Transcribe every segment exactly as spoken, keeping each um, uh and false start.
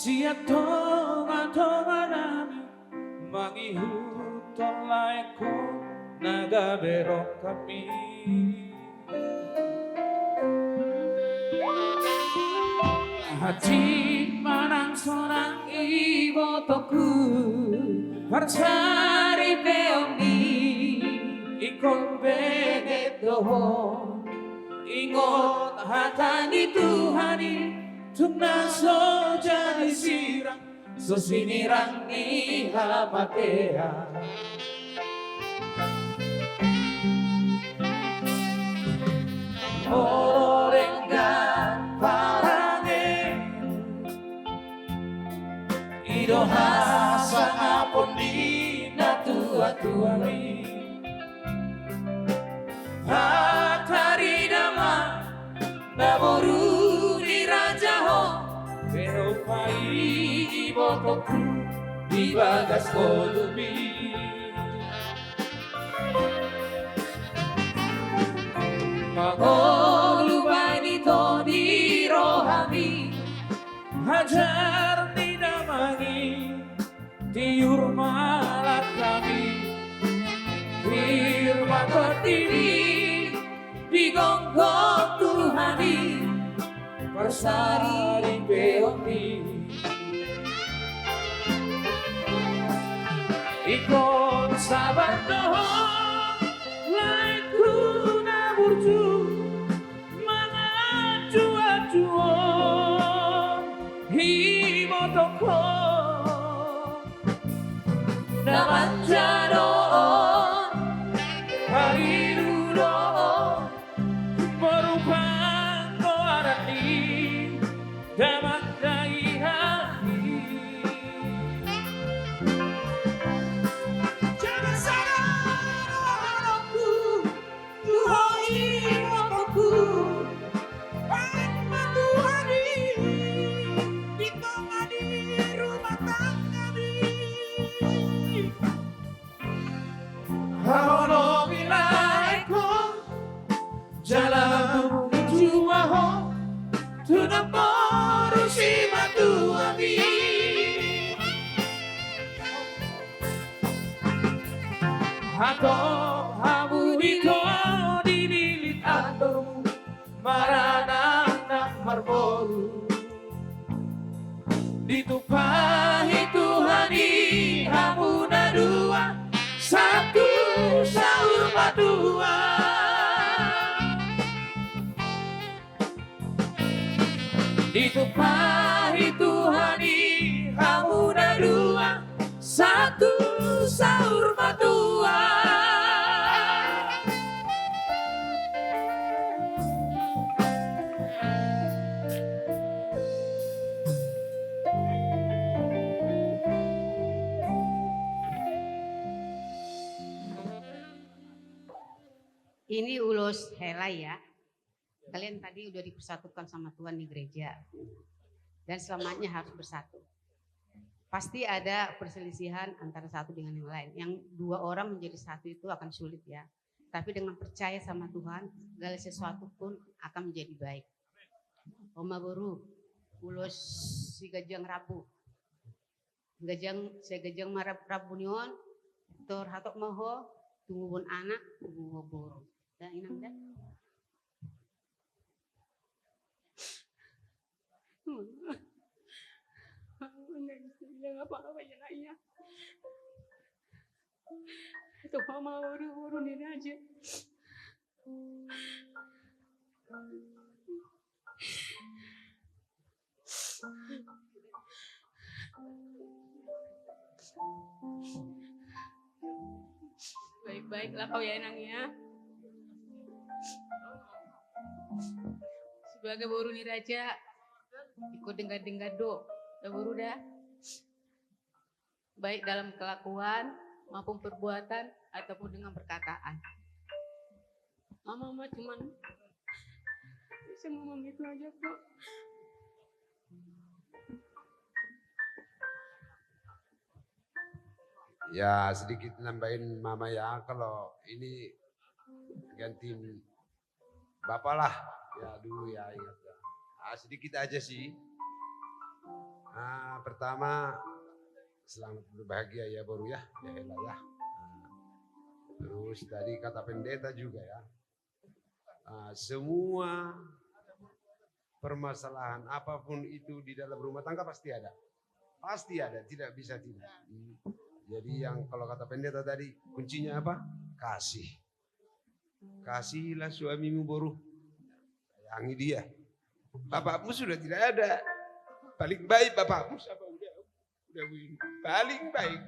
Sian tongatonganami mangihuthon laengkon na gabe rongkapmi. Hansit ma nang sonang ibotongku, parsaripeonmi ingkon benget do ho. Ingot hata ni Tuhan i, tung na so jadi sirang, so sinirang ni hamatean. Molo denggan parange, i do hasangapon ni natuatuami. Patarida ma, na boru ni raja ho, behopai ibotongku di bagas ngolumi. Mangolu baen ito di rohami, ajar ni damang i, tiur ma langkami, tiur ma tondimi, di gomgom Tuhan i parsaripeonmi. Ingkon sabar do ho, laengku na burju, manganjuanjuon ibotongkon. Damang jadon, hariru do on, boru panggoaran ni damang daihan i. Jala sada do haroronku tu ho ibotongku, baen ma Tuhan i di tonga ni rumah tanggami. Haholongi laengkon, jala burju ma ho tu namboru simatuami. Antong hamu do ito di bilik andormu, maranak na marboru. Ditumpahi Tuhan i hamu na dua, sahat tu saur matua. Ditumpahi Tuhan i hamu na dua, sahat tu saur matua. Ini ulos hela ya. Kalian tadi udah dipersatukan sama Tuhan di gereja. Dan selamanya harus bersatu. Pasti ada perselisihan antara satu dengan yang lain. Yang dua orang menjadi satu itu akan sulit ya. Tapi dengan percaya sama Tuhan, segala sesuatu pun akan menjadi baik. Oma boru, ulos siganjang rambu. Ganjang, siganjang ma rab-, rambu ni on, tor hatop ma ho, tumubun anak, tumubun boru. Da inang da. Nggak apa-apa ya, Nak, ya. Itu mama boru, boru ni raja. Baik-baik lah kau ya, Nang, ya. Sebagai boru ni raja, ikut denggan-denggan do. Dah boru dah. Baik dalam kelakuan maupun perbuatan ataupun dengan perkataan. Mama mah cuman bisa ngomong gitu aja kok. Ya, sedikit nambahin mama ya, kalau ini ganti bapak lah. Ya, dulu ya, ingat ya. Ah, sedikit aja sih. Ah, pertama, selamat berbahagia ya, Boru, ya. Ya, Hela, ya. Ah, terus tadi kata pendeta juga, ya. Ah, semua permasalahan apapun itu di dalam rumah tangga pasti ada. Pasti ada, tidak bisa tidak. Hmm. Jadi yang kalau kata pendeta tadi, kuncinya apa? Kasih. Kasihilah suamimu, Boru. Sayangi dia. Bapakmu sudah tidak ada. Paling baik bapakmu siapa? Udah, udah, Win. Paling baik.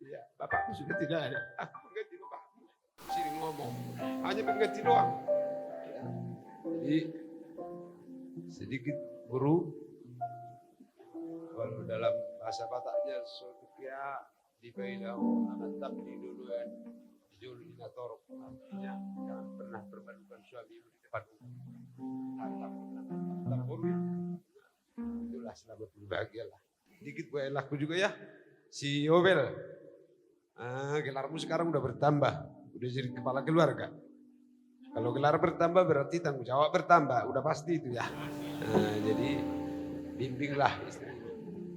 Iya, bapakmu sudah tidak ada. Aku pengganti bapakmu. Sini ngomong. Hanya pengganti doang. Ya. Jadi, sedikit, Boru, kalau dalam bahasa Bataknya, so tuk ia dipaila, mantap di duluan, di jolo ni na torop. Artinya, jangan pernah permalukan suamimu di depan umum. Mantap, mantap, Boru, ya. Itulah, selamat berbahagialah. Dikit buat elakku juga, ya. Si Obel. Ah, gelarmu sekarang udah bertambah. Udah jadi kepala keluarga. Kalau gelar bertambah berarti tanggung jawab bertambah. Udah pasti itu, ya. Nah, jadi bimbinglah istri.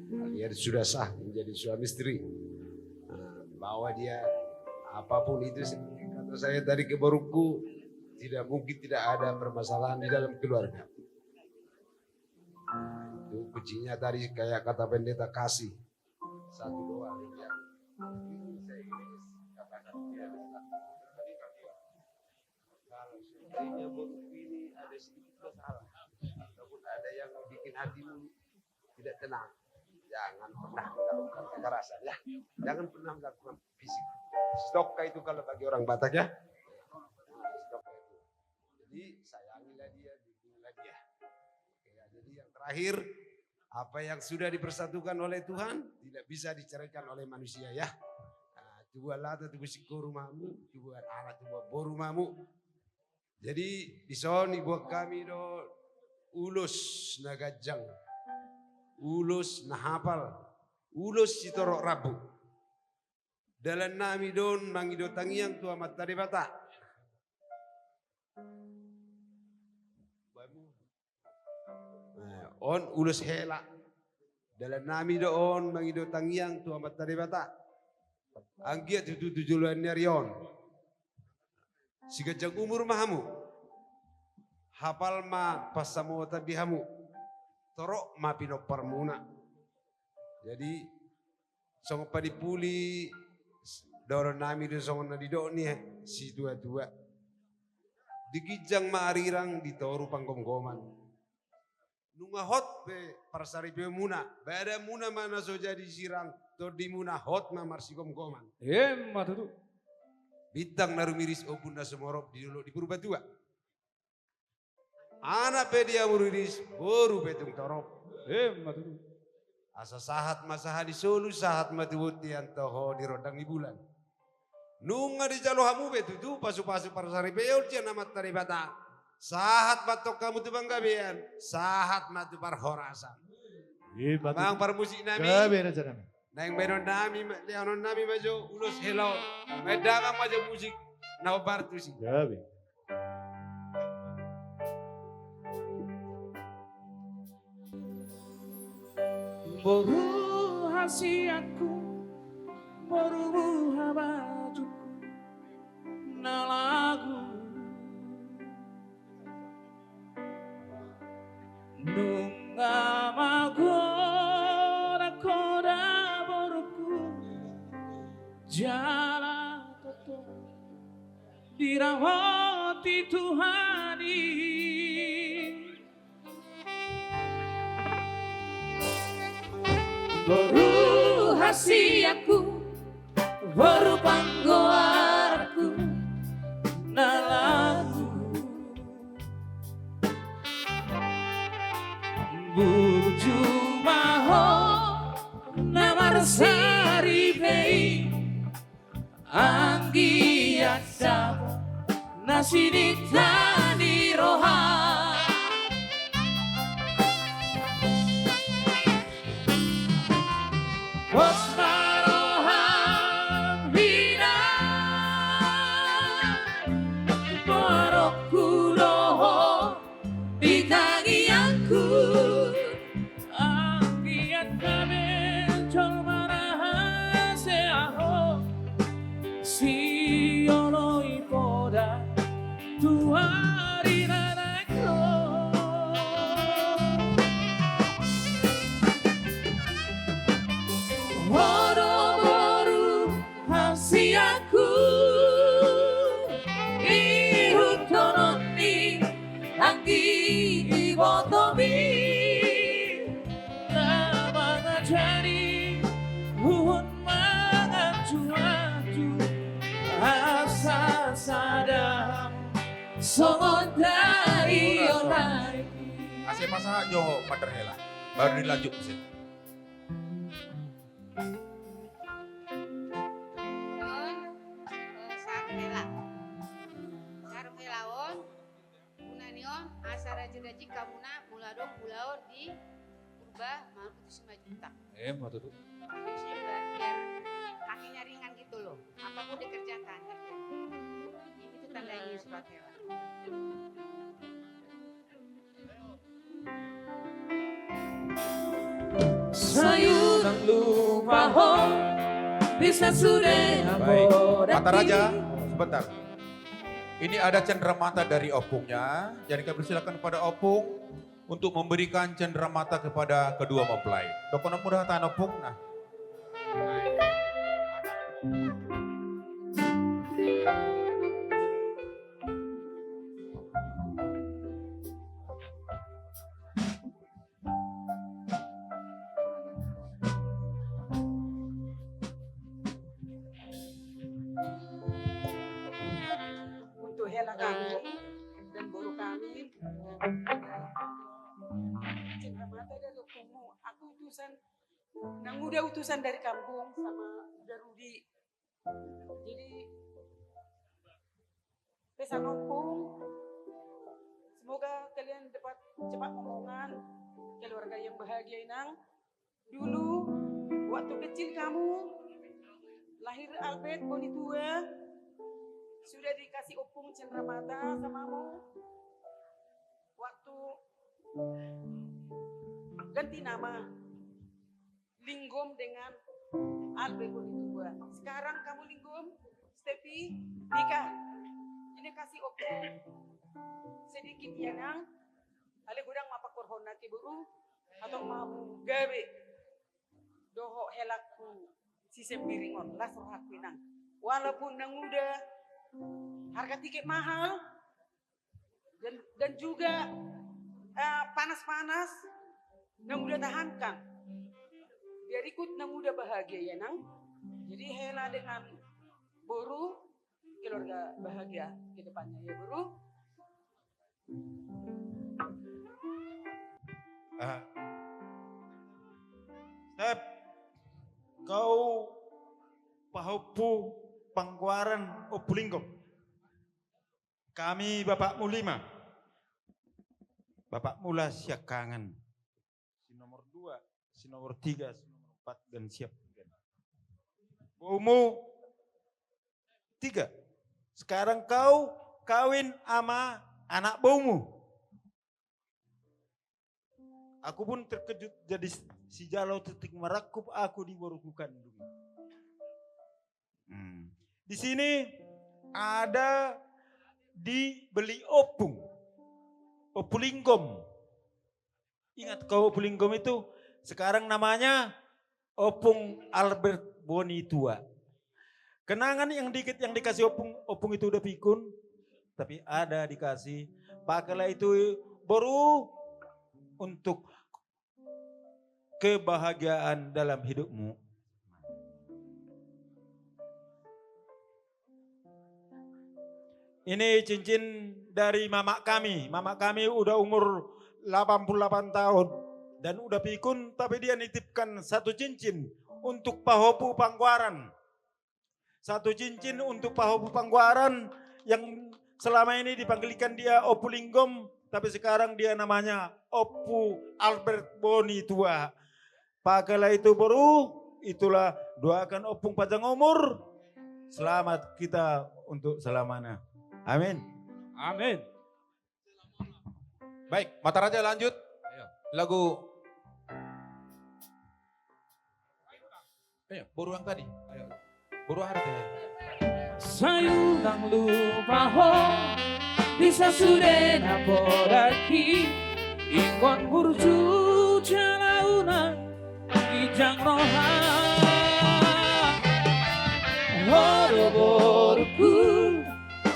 Kalian sudah sah menjadi suami istri. Nah, bawa dia apapun itu, kata saya tadi ke Boruku, tidak mungkin tidak ada permasalahan di dalam keluarga. Itu kuncinya tadi kayak kata pendeta, kasih. Satu doang yang saya ingin katakan. Kalau seandainya Boru ini ada sedikit masalah, ataupun ada yang bikin hatimu tidak tenang, jangan pernah melakukan kekerasan, ya. Jangan pernah melakukan fisik. Stok itu kalau bagi orang Batak, ya. Nah, stok itu. Jadi sayangilah dia, bimbinglah dia. Oke, ya, jadi yang terakhir, apa yang sudah dipersatukan oleh Tuhan tidak bisa diceraikan oleh manusia, ya. Nah, tubuan lata, tubuan singkoru ma hamu, tubuan anak, tubuan boru ma hamu. Jadi dison dibuat hami do ulos na ganjang, ulos na hapal, ulos sitorop rambu. Dalan nami do on mangido tangiang tu Amanta Debata. Nah, on ulos hela. Dalan nami do on mangido tangiang tu Amanta Debata. Anggiat tutu tu joloan ni ari on siganjang umur ma hamu. Hapal ma pansamotan di hamu. Torop ma pinomparmuna. Jadi songon panimpuli, dohonon nami do songon na didok ni situa-tua. Di ginjang ma arirang, di toru panggomgoman. Nunga hot pe parsaripeonmuna, badanmuna ma na so jadi sirang, tondimuna hot ma marsigomgoman. Emma tutu. Bintang na rumiris, ombun na sumorop di dolok di Purbatua. Anak pe di hamu riris, boru pe tung torop. Emma tutu. Asa sahat ma sahat ni solu, sahat ma tu bontean, toho di rondang ni bulan. Nunga dijalo hamu be tutu pasupasu parsaripeon sian Amanta Debata. Sahat ma antong hamu tu panggabean, sahat ma tu parhorasan. Emma tutu. Amang parmusik nami. Gabe, raja nami. Naeng baenon nami ma, lehonon nami ma jo ulos hela on. Baen damang ma jo musik na hombar tusi. Gabe. Boru hasianku, borumu habatuku na lagu. Nunga magodang ho da boruku, jala toto diramoti Tuhan i. Boru hasianku, boru panggoarku na lagu. Burju ma ho na marsaripe i, anggiat dapot na sininta ni roha. Pos ma roham hinan, borokku, dohot di tangiangku. songon tari on nai. Asa pasahat jo ho, Pater Hela. Baru dilanjut muse. On, eh, sahat hela. Sahat hela on. Guna ni on, asa rajin-rajin hamuna molo adong ulaon di Purba, mangan putu simanjuntak. Eh, ma tutu. Biar, biar kakinya ringan gitu loh. Apapun dikerjakan, kerjakan. Ini tuh tandanya surat hewan. Sai unang lupa ho di sasude na podang i. Baik, Mata Raja, sebentar. Ini ada cendramata dari opungnya. Jadi kami persilakan kepada opung untuk memberikan cendramata kepada kedua mempelai. Dohonon muna hata, opung, nah. Untuk hela kami dan boru kami, cendramata dari opungmu. Aku utusan, nanguda utusan dari kampung sama Uda Rudi. Jadi, pesan opung, semoga kalian dapat cepat momongan, keluarga yang bahagia, Inang. Dulu, waktu kecil kamu, lahir Albert Bonitua, sudah dikasih opung cendramata sama mu. Waktu ganti nama, Linggom dengan Albert Bonitua. Sekarang kamu Linggom, Stepi, nikah. Ini kasih opung sedikit ya, Nang. Alai godang ma pangkorhonna ke, boru, atau mau gabe dohot helakku si Sembiring on, las rohakku, Inang. Walaupun nanguda harga tiket mahal, dan, dan juga, eh, panas-panas, nanguda tahankan. Biar ikut nanguda bahagia ya, Nang. Jadi hela dengan boru, keluarga bahagia ke depannya ya, boru. Ah. Step. Kau pahompu panggoaran Ompu Linggom. Kami bapakmu lima. Bapakmu lah siangkangan. Si nomor dua, si nomor tiga, si nomor empat, dan siap. Boumu tiga. Sekarang kau kawin ama anak boumu. Aku pun terkejut jadi s-, sijalo tingting marangkup aku di boruku kandung. Hmm. Di sini ada dibeli opung. Opung Linggom. Ingat kau Opung Linggom itu? Sekarang namanya Opung Albert Bonitua. Kenangan yang dikit yang dikasih opung, opung itu udah pikun, tapi ada dikasih, pakailah itu, boru, untuk kebahagiaan dalam hidupmu. Ini cincin dari mamak kami. Mamak kami udah umur delapan puluh delapan tahun dan udah pikun, tapi dia nitipkan satu cincin untuk pahompu panggoaran. Satu cincin untuk pahompu panggoaran yang selama ini dipanggilkan dia Ompu Linggom, tapi sekarang dia namanya Ompu Albert Bonitua. Pakailah itu, boru, itulah, doakan opung panjang umur. Selamat kita untuk selamanya. Amin. Amin. Baik, Mata Raja lanjut. Ayo. Lagu. Ayo, boru yang tadi. Ayo. Boru aha do? Sai unang lupa ho di sasude na podang i, ingkon burju jala unang ginjang roha. Ho do boruku,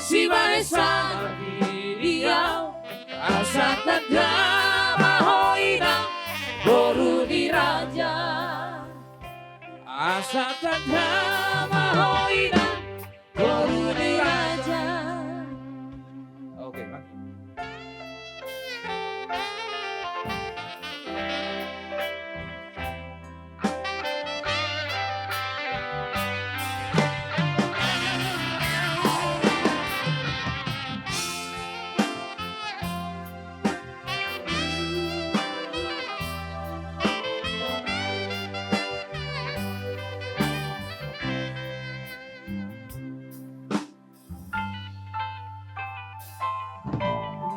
sibahesan di au, asa tanda ma ho inang, boru ni raja. Asa tanda ma ho inang, boru ni raja. Oke,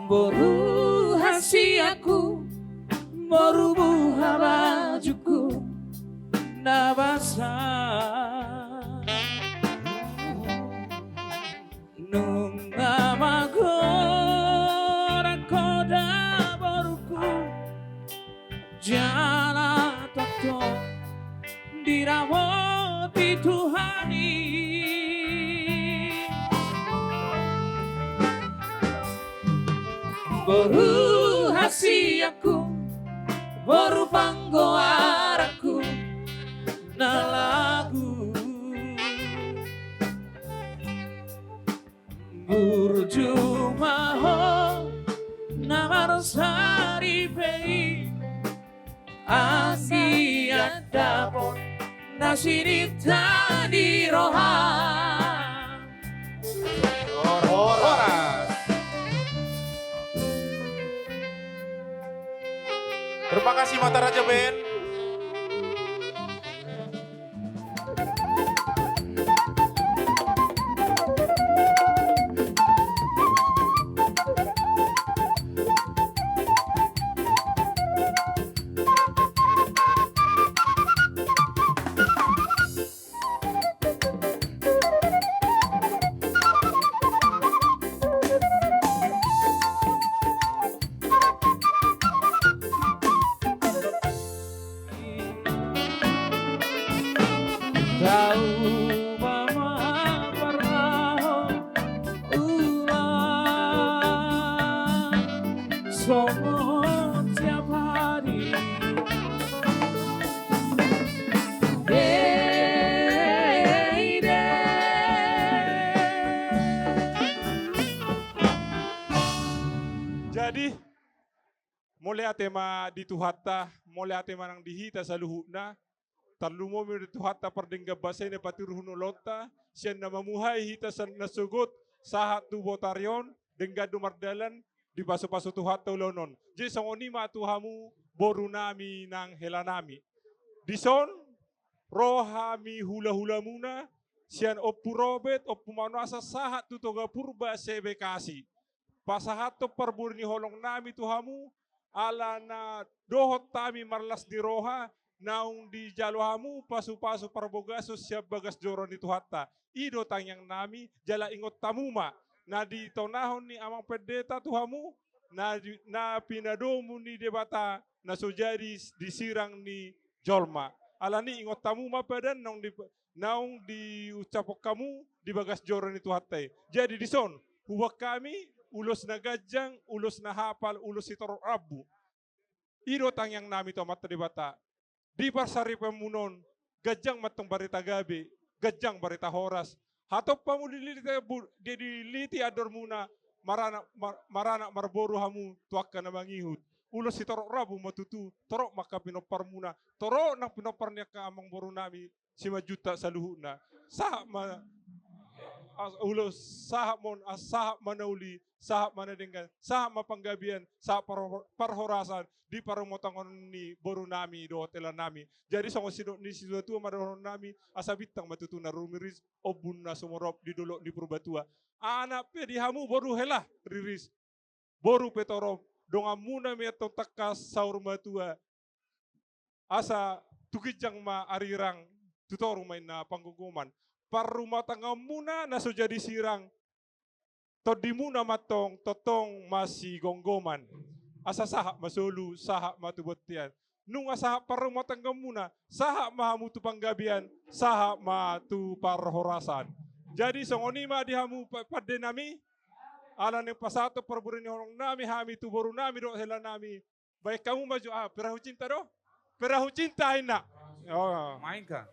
Boru hasianku, boru buha bajungku na basa. Nunga magodang ho da borungku, jala tongtong diramoti Tuhan i. Boru hasianku, boru panggoaranku na lagu. Burju ma ho na marsaripe i, anggiat dapot na sininta ni roha. Horas. Terima kasih Mata Raja Band. Tau ma mamparlahon ulang songon tiap hari. Dei, dei. Jadi, mauliate ma di Tuhanta, mauliate ma nang di hita saluhutna. Tarlumobi ma di Tuhanta pardenggan basa i na patuduhon ulaonta, sian na mamuhai hita sian na sogot sahat tu botari on, denggan do mardalan, dipasupasu Tuhanta ulaon on. Jadi songon i ma tu hamu borunami nang helanami. Dison ro hami hulahulamuna, sian Ompu Robert, Ompu Manoasa sahat tu Toga Purba se-Bekasi. Pasahathon parbue ni holongnami tu hamu, ala na dohot hami marlas ni roha, naung dijalo hamu pasupasu parbagason sian bagas joro ni Tuhanta. I do tangiangnami, jala ingot hamu ma na ditonahon ni Amang Pendeta tu hamu, na di, na pinadomu ni Debata, na so jadi di sirang ni jolma. Alani ingot hamu ma padan naung di, naung diucaphon hamu di bagas joro ni Tuhanta i. Jadi dison, huboan hami ulos na ganjang, ulos na hapal, ulos sitorop rambu. I do tangiangnami tu Amanta Debata. Di parsaripeonmuna on, ganjang ma antong barita gabe, ganjang barita horas. Hatop hamu dililiti bu-, di, dililiti andormuna, maranak, mar-, maranak marboru hamu tu angka na mangihut. Ulos sitorop rambu ma tutu, torop ma angka pinomparmuna, torop nang pinompar ni angka amangborunami Simanjuntak saluhutna. Sahat ma, as-, ulos, sahat ma on, as-, sahat ma na uli, sahat ma na denggan, sahat ma panggabean, sahat par-, parhorasan di parumatongon ni borunami dohot helanami. Jadi songon sidok ni situatua ma dohononnami, asa bintang ma tutu na rumiris, ombun na sumorop di dolok ni Purbatua. Anak pe di hamu boru hela riris, boru pe torop, donganmuna ma i antong tangkas saur matua. Asa tu ginjang ma arirang, tu toru ma inna panggomgoman. Parrumatanggaonmuna na so jadi sirang, tondimuna ma antong tongtong masigomgoman. Asa sahat ma solu, sahat ma tu bontean. Nunga sahat parrumatanggaonmuna, sahat ma hamu tu panggabean, sahat ma tu parhorasan. Jadi songon i ma di hamu pa-, pandenami, ala naeng pasahathon parbue ni holongnami hami tu borunami dohot helanami. Baen hamu ma jo, ah, perahu cinta do? Perahu cinta inna. Oh. Mainkan.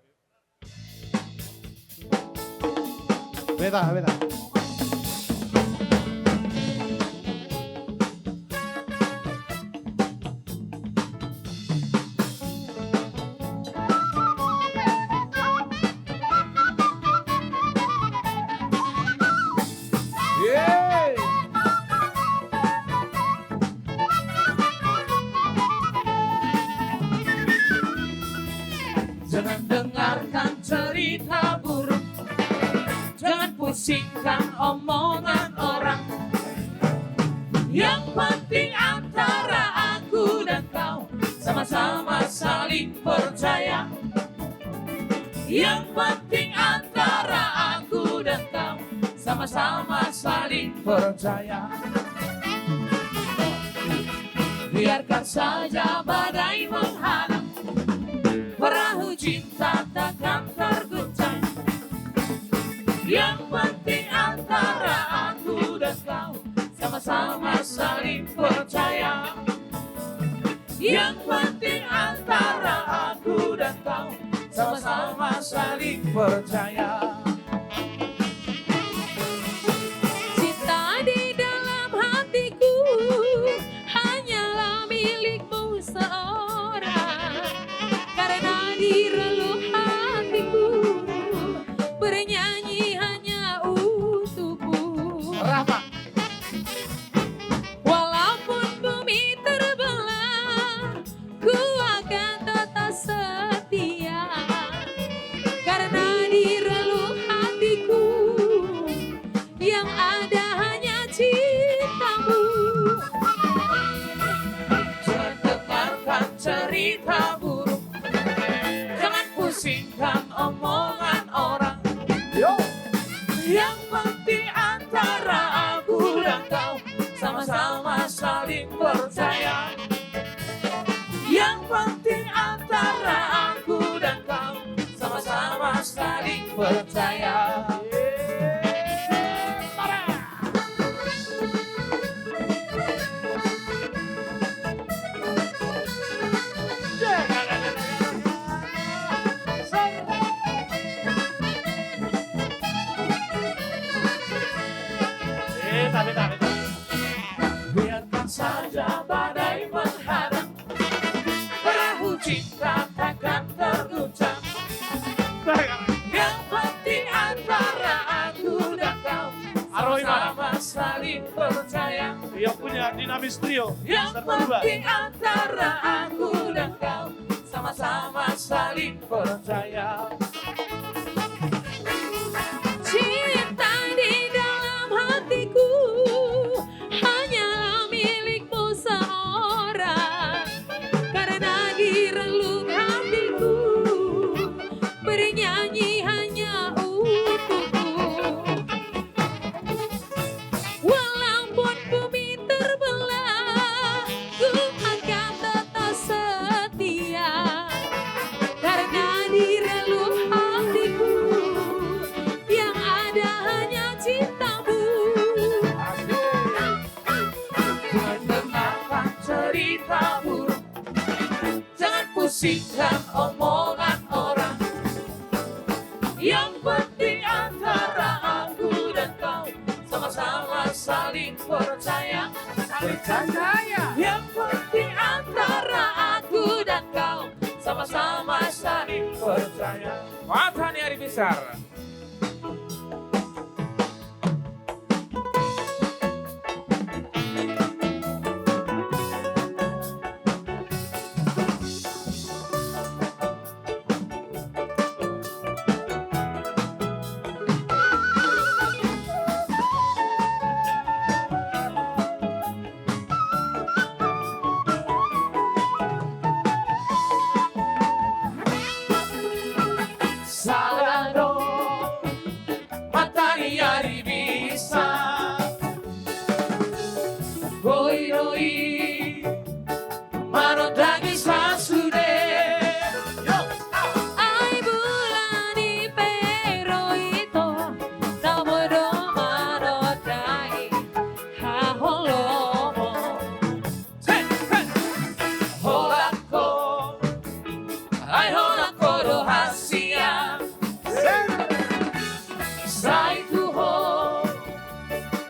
Beta, beta. Yeay. Jangan dengarkan cerita burung, jangan pusingkan omongan orang. Yang penting antara aku dan kau sama-sama saling percaya. Yang penting antara aku dan kau sama-sama saling percaya. Biarkan saja badai menghadang, perahu cinta takkan terguncang. Yang penting antara aku dan kau sama-sama saling percaya. Yang penting antara aku dan kau sama-sama saling percaya. Cinta di dalam hatiku hanyalah milikmu seorang. Karena di relung hatiku bernyanyi hanya untukmu. Rahma. Walaupun bumi terbelah, ku akan tetap setia. Karena di relung hatiku yang ada hanya cintamu. Jangan dengarkan cerita buruk, jangan pusingkan omongan orang. Yo. Yang penting antara aku dan kau sama-sama saling percaya. Yang penting antara aku dan kau sama-sama saling percaya. Eh, tabe, tabe, tabe. Biarkan saja badai menghadang, perahu cinta takkan terguncang. Yang penting antara aku dan kau sama-sama saling percaya. Yang punya Dinamis Trio. Yang penting antara aku dan kau sama-sama saling percaya. Cinta di dalam hatiku hanyalah milikmu seorang. Karena di relung hatiku bernyanyi hanya untukmu. Walaupun bumi terbelah, ku akan tetap setia. Karena di relung hatiku yang ada hanya cintamu. Jangan dengarkan cerita buruk, jangan pusingkan omongan orang. Yang penting antara aku dan kau sama-sama saling percaya. Saling percaya. Yang penting antara aku dan kau sama-sama saling percaya. Mata ni ari besar. Sada do mata ni ari bisa. Boi do i manondangi sasude. Ai bulan i pe ro ito, tabo do manondangi haholomon. Holan ho, ai holan ho do hasian. Sai tu ho,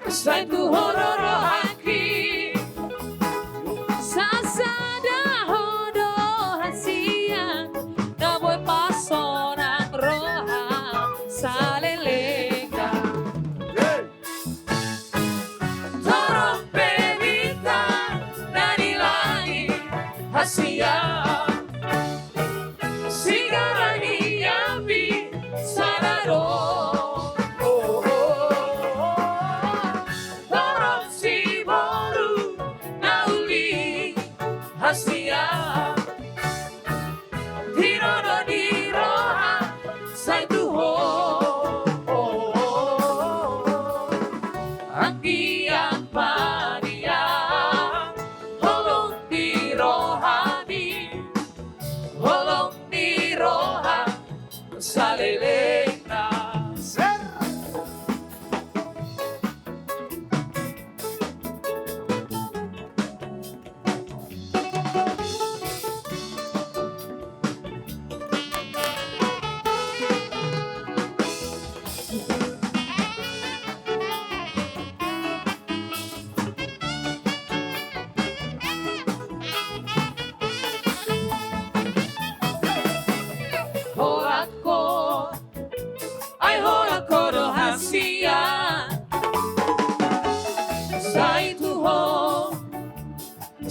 sai tu ho do rohangki.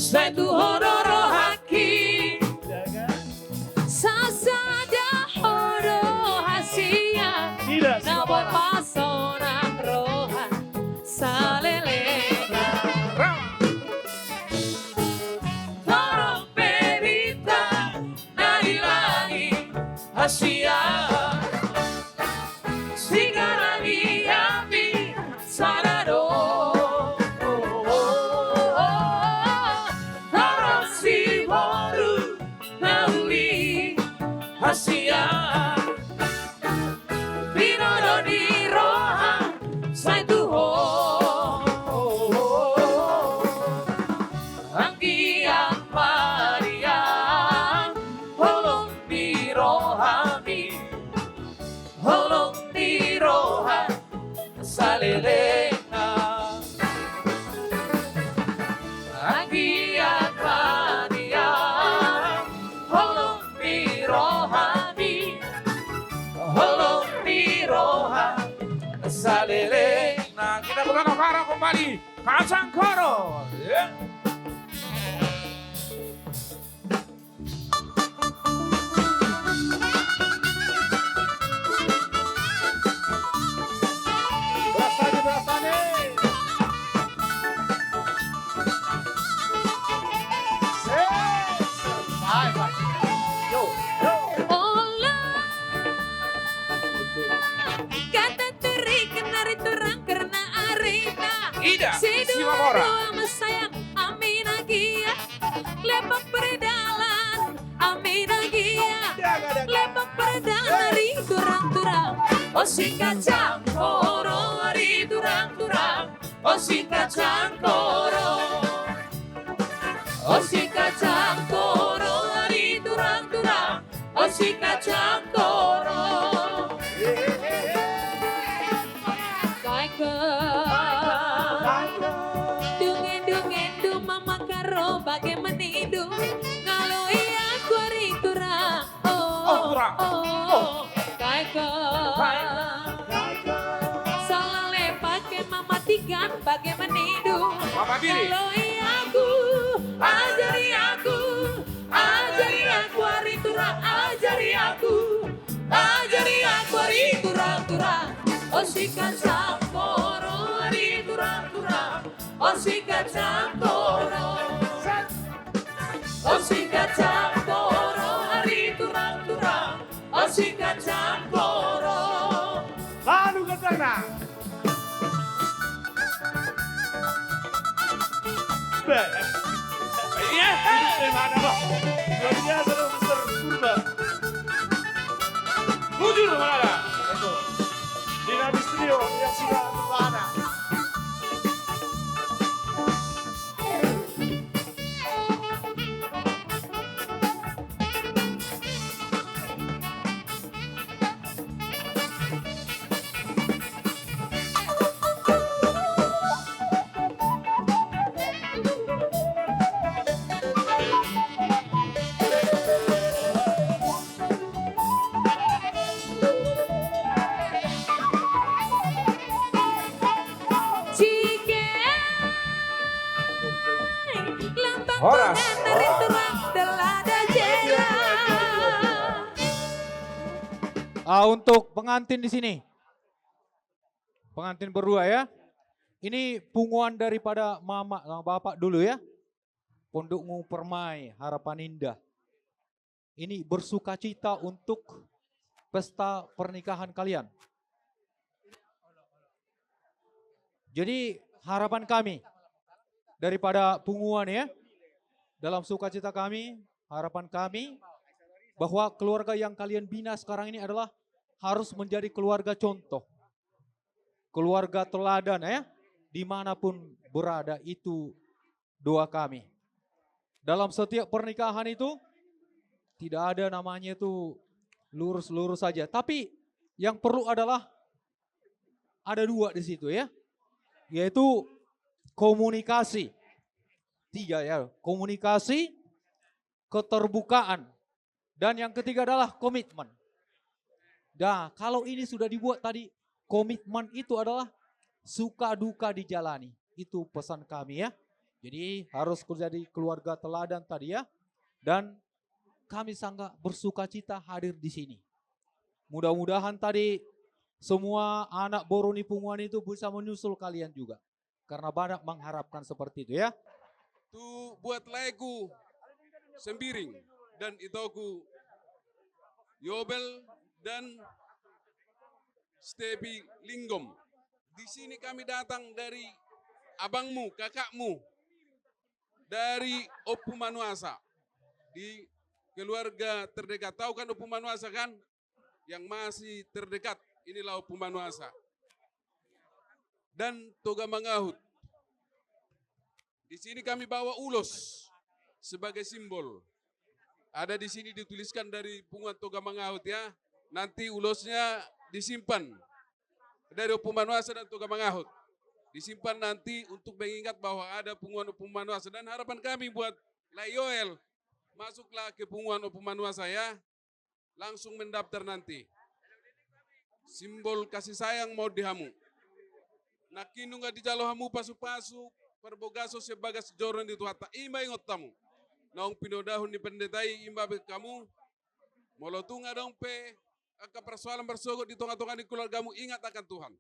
Sai tu ho do rohangki. Sasada ho do hasian. Na boi pasonang roha saleleng. Torop berita na di langit hasian. Singgaran ni hami sada do. Torop siboru na uli hasian. Binoto ni roha sai tu ho. Anggiat ma dia holong ni rohami. Holong ni roha salelengna. Anggiat ma dia holong ni rohami. Holong ni roha salelengna. Kita buka navara kembali. Kacang koro. Ya. Beras tani, beras tani. Ses. Baik, baik. Yo, yo. Olo. Hata tori, kena ari Turang, kena arina. Ida, Simamora. Sidua-dua ma sayang, amina gia. Lepang perdalan, amina gia. Lepang perdalan ari Turang-turang. O si kacang koro ari Turang-turang. O si kacang koro. O si kacang koro ari Turang-turang. O si kacang koro. Kaika. Dunge-dunge do mama karo bage manidu. Ngaloi aku ari Turang. Oh, Turang. Oh. Kaika. Kaika. Salale bage mama tigan bage manidu. Mama biri. Ngaloi aku. Ajari aku. Ajari aku ari Turang, ajari aku. Ajari aku ari Turang-turang. O si kacang koro ari Turang-turang. O si kacang koro. O si kacang koro ari Turang-turang. O si kacang koro. Lalu gendangna. Be. Iya. Ini mana, Bang? Luar biasa dong, Mister Purba. Bujur mana? Itu. Dinamis Trio yang sudah berada. Horas, horas. Ah, untuk pengantin di sini. Pengantin berdua ya. Ini punguan daripada mama sama bapak dulu ya. Pondok Ngu Permai, Harapan Indah. Ini bersukacita untuk pesta pernikahan kalian. Jadi harapan kami daripada punguan ya, dalam sukacita kami, harapan kami bahwa keluarga yang kalian bina sekarang ini adalah harus menjadi keluarga contoh, keluarga teladan ya, dimanapun berada itu doa kami. Dalam setiap pernikahan itu tidak ada namanya itu lurus-lurus saja. Tapi yang perlu adalah ada dua di situ ya. Yaitu komunikasi. Tiga ya, komunikasi, keterbukaan, dan yang ketiga adalah komitmen. Nah, kalau ini sudah dibuat tadi, komitmen itu adalah suka duka dijalani. Itu pesan kami ya. Jadi harus jadi keluarga teladan tadi ya. Dan kami sangat bersukacita hadir di sini. Mudah-mudahan tadi semua anak boru ni punguan itu bisa menyusul kalian juga. Karena banyak mengharapkan seperti itu ya. Tu buat laeku Sembiring dan itoku Yobel dan Stepi Linggom. Di sini kami datang dari abangmu, kakakmu, dari Ompu Manuasa. Di keluarga terdekat. Tahu kan Ompu Manuasa kan? Yang masih terdekat, inilah Ompu Manuasa. Dan Toga Mangahut. Di sini kami bawa ulos sebagai simbol. Ada di sini dituliskan dari punguan Toga Mangahut ya. Nanti ulosnya disimpan dari Ompu Manuasa dan Toga Mangahut. Disimpan nanti untuk mengingat bahwa ada punguan Ompu Manuasa. Dan harapan kami buat Lae Yoel, masuklah ke punguan Ompu Manuasa ya. Langsung mendaftar nanti. Simbol kasih sayang ma on di hamu. Nangkin nunga dijalo hamu pasu-pasu, parbogason sian bagas joro ni Tuhanta, i ma ingot hamu. Naung pinodahon ni pendeta i, i ma baen hamu. Molo tung adong pe angka persoalan marsogot di tonga-tonga ni keluargamu, ingat akan Tuhan.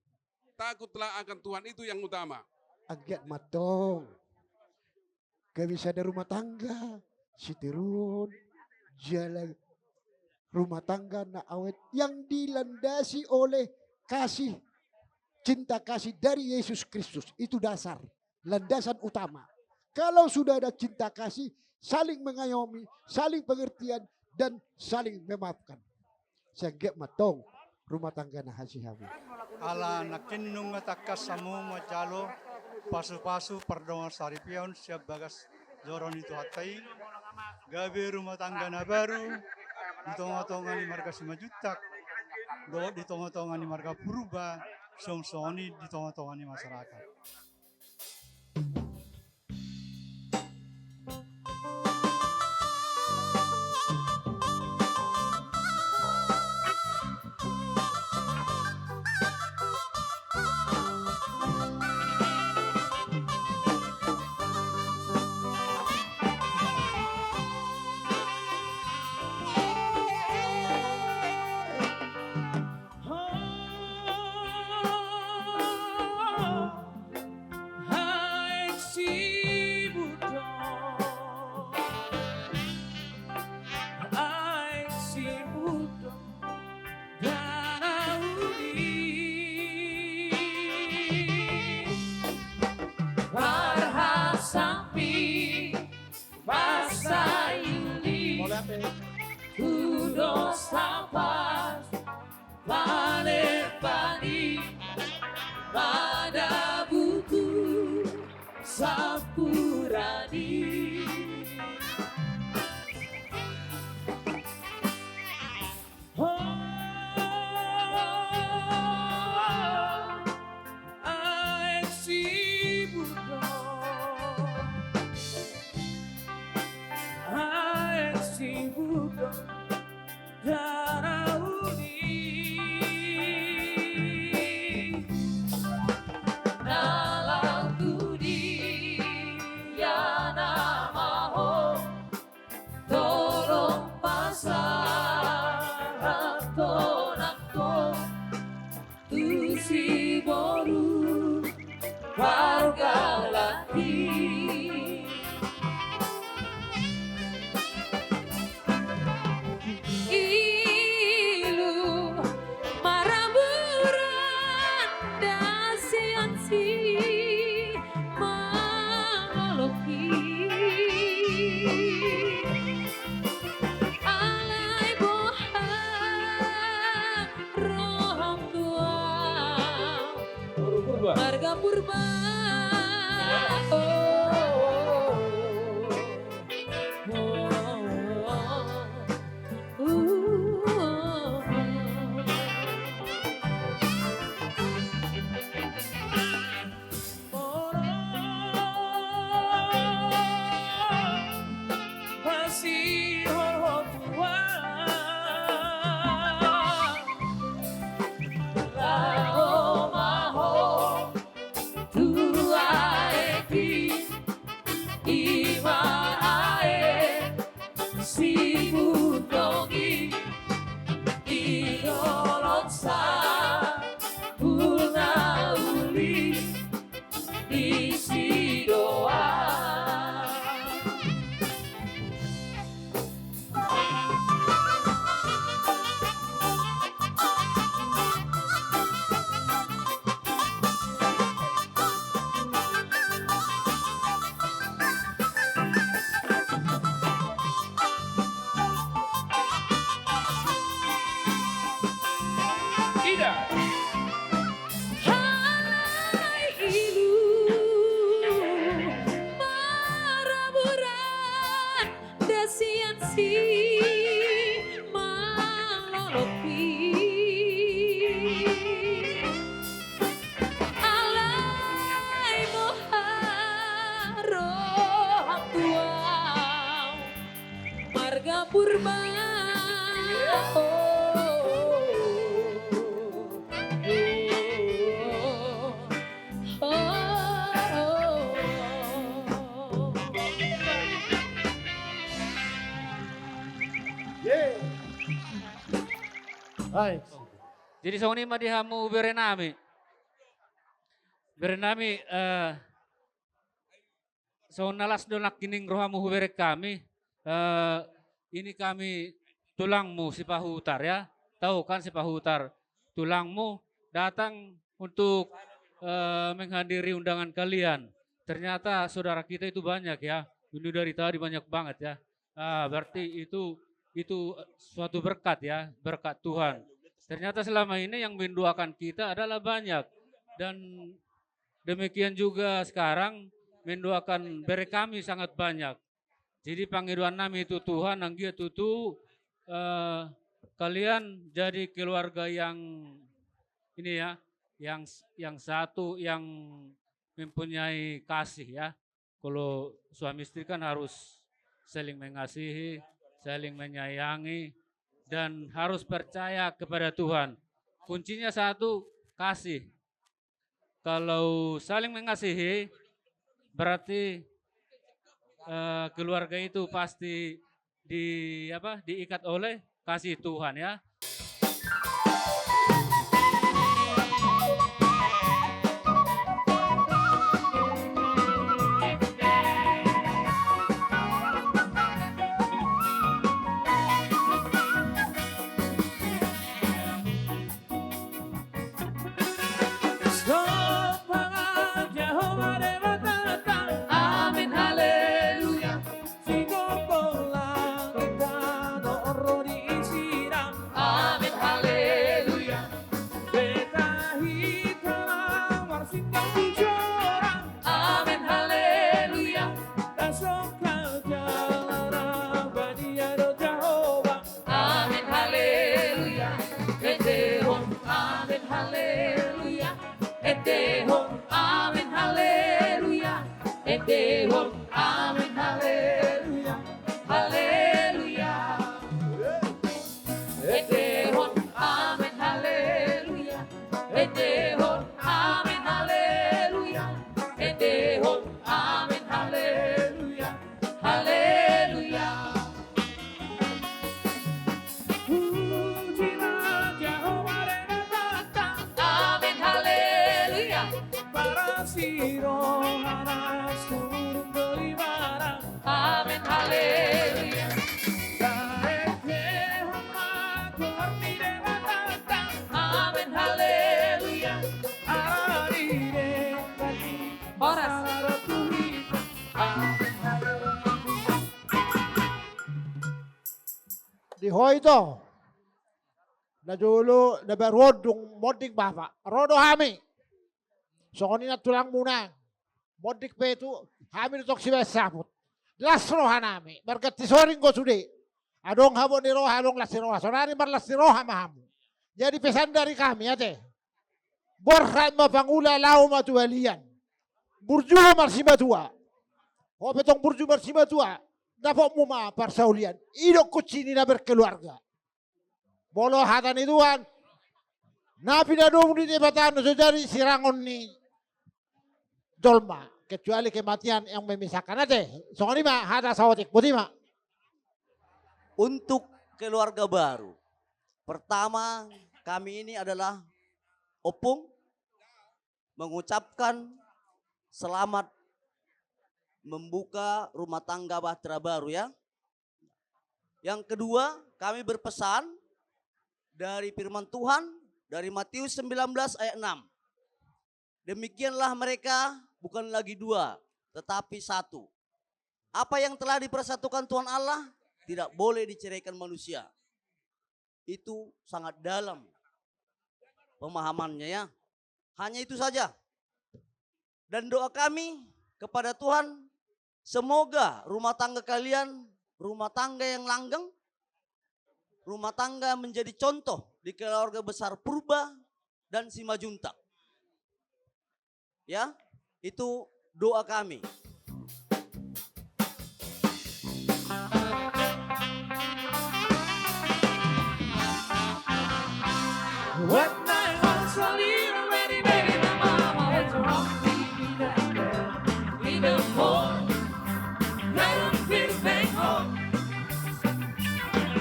Takutlah akan Tuhan, itu yang utama. Anggiat ma tong. Gabe sada rumah tangga, sitiruon, jala rumah tangga na awet yang dilandasi oleh kasih, cinta kasih dari Yesus Kristus. Itu dasar, landasan utama. Kalau sudah ada cinta kasih, saling mengayomi, saling pengertian, dan saling memaafkan. Sai anggiat ma tong rumah tangga na hasea hamu. Ala nangkin nunga tangkas hamu manjalo pasu-pasu pardongan saripeon sian bagas joro ni Tuhanta i, gabe rumah tangga na baru di tonga-tonga ni marga Simanjuntak dohot di tonga-tonga ni marga Purba, songon i di tonga-tonga ni masyarakat. Aek Sibudon, aek Sibudon, danau ni parhasangpi, pasayuli, udos hapas, palepani, madabuku, sampurani. Ho, aek Sibudon, aek Sibudon, danau ni na laho tu dia nama ho. Tolong pasahat ho nang ho tu si boru pargalati. Ilu marburan da sian si mangoloki. Alai boha rohangku, marga Purba. Oh, oh, oh. Laho ma ho tu Ima ae sipundongi di dolok sampulna uli di sidoa. Ida. Alai ilu maraburan da sian si malolopi. Alai boha roham tu ahu marga Purba. Hai. Jadi songon i ma di hamu berenami. Berenami, eh, songon na las do nangkining rohamu hubereng hami, eh, ini kami tulangmu Sipahutar ya. Tahu kan Sipahutar, tulangmu datang untuk, eh, menghadiri undangan kalian. Ternyata saudara kita itu banyak ya. Ini dari tadi banyak banget ya. Ah, berarti itu, itu suatu berkat ya, berkat Tuhan. Ternyata selama ini yang mendoakan kita adalah banyak. Dan demikian juga sekarang mendoakan bere kami sangat banyak. Jadi pangidoan nami tu Tuhan, anggiat tutu, eh, kalian jadi keluarga yang ini ya, yang, yang satu, yang mempunyai kasih ya. Kalau suami istri kan harus saling mengasihi, saling menyayangi, dan harus percaya kepada Tuhan. Kuncinya satu, kasih. Kalau saling mengasihi, berarti, eh, keluarga itu pasti di, apa, diikat oleh kasih Tuhan, ya. Amen, haleluya. Sigomgom langit tano ro di siram. Amen, haleluya. Petahit na marsinggang tu joran. Amen, haleluya. Tasongkal jala na badia do Jahowa. Amen, haleluya. Endehon, amen, haleluya. Endehon, amen, haleluya. Endehon, amen, haleluya. Haleluya. Endehon, amen, haleluya. Endehon, amen, haleluya. Endehon, amen, haleluya. Haleluya. Puji ma Jahowa Debatanta. Amen, haleluya. Parasi rohana surung doli barang. Amen, haleluya. Taendehon ma goar ni Debatanta. Amen, haleluya. Ala di denggan i. Horas. Amen, haleluya. Di ho ito. Na jolo, na baru on dung monding bapa. Ro do hami. Songon i nang tulangmuna. Monding pe tu hami do tong sibahen saput. Las rohanami. Marganti soring do sude. Adong habot ni roha, adong las ni roha. Saonari marlas ni roha ma hamu. Jadi pesan dari kami, ate. Borhat ma pangula, laho ma tu balian. Burju ma marsimatua. Ho pe tong burju marsimatua. Dapotmu ma parsaulian. I do kunci ni na berkeluarga. Molo hata ni Tuhan, na pinadomu ni Debata na so jadi sirangon ni jolma. kecuali kematian yang memisahkan. Ate, songon i ma hata saotik, boti ma. Untuk keluarga baru, pertama, kami ini adalah Opung mengucapkan selamat membuka rumah tangga bahtera baru, ya. Yang kedua, kami berpesan dari firman Tuhan dari Matius sembilan belas ayat enam. Demikianlah mereka bukan lagi dua, tetapi satu. Apa yang telah dipersatukan Tuhan Allah tidak boleh diceraikan manusia. Itu sangat dalam pemahamannya, ya. Hanya itu saja. Dan doa kami kepada Tuhan, semoga rumah tangga kalian rumah tangga yang langgeng, rumah tangga menjadi contoh di keluarga besar Purba dan Simanjuntak. Ya, itu doa kami. When I was a little bitty baby, my mama was rocking me in the morning. Right on Christmas home.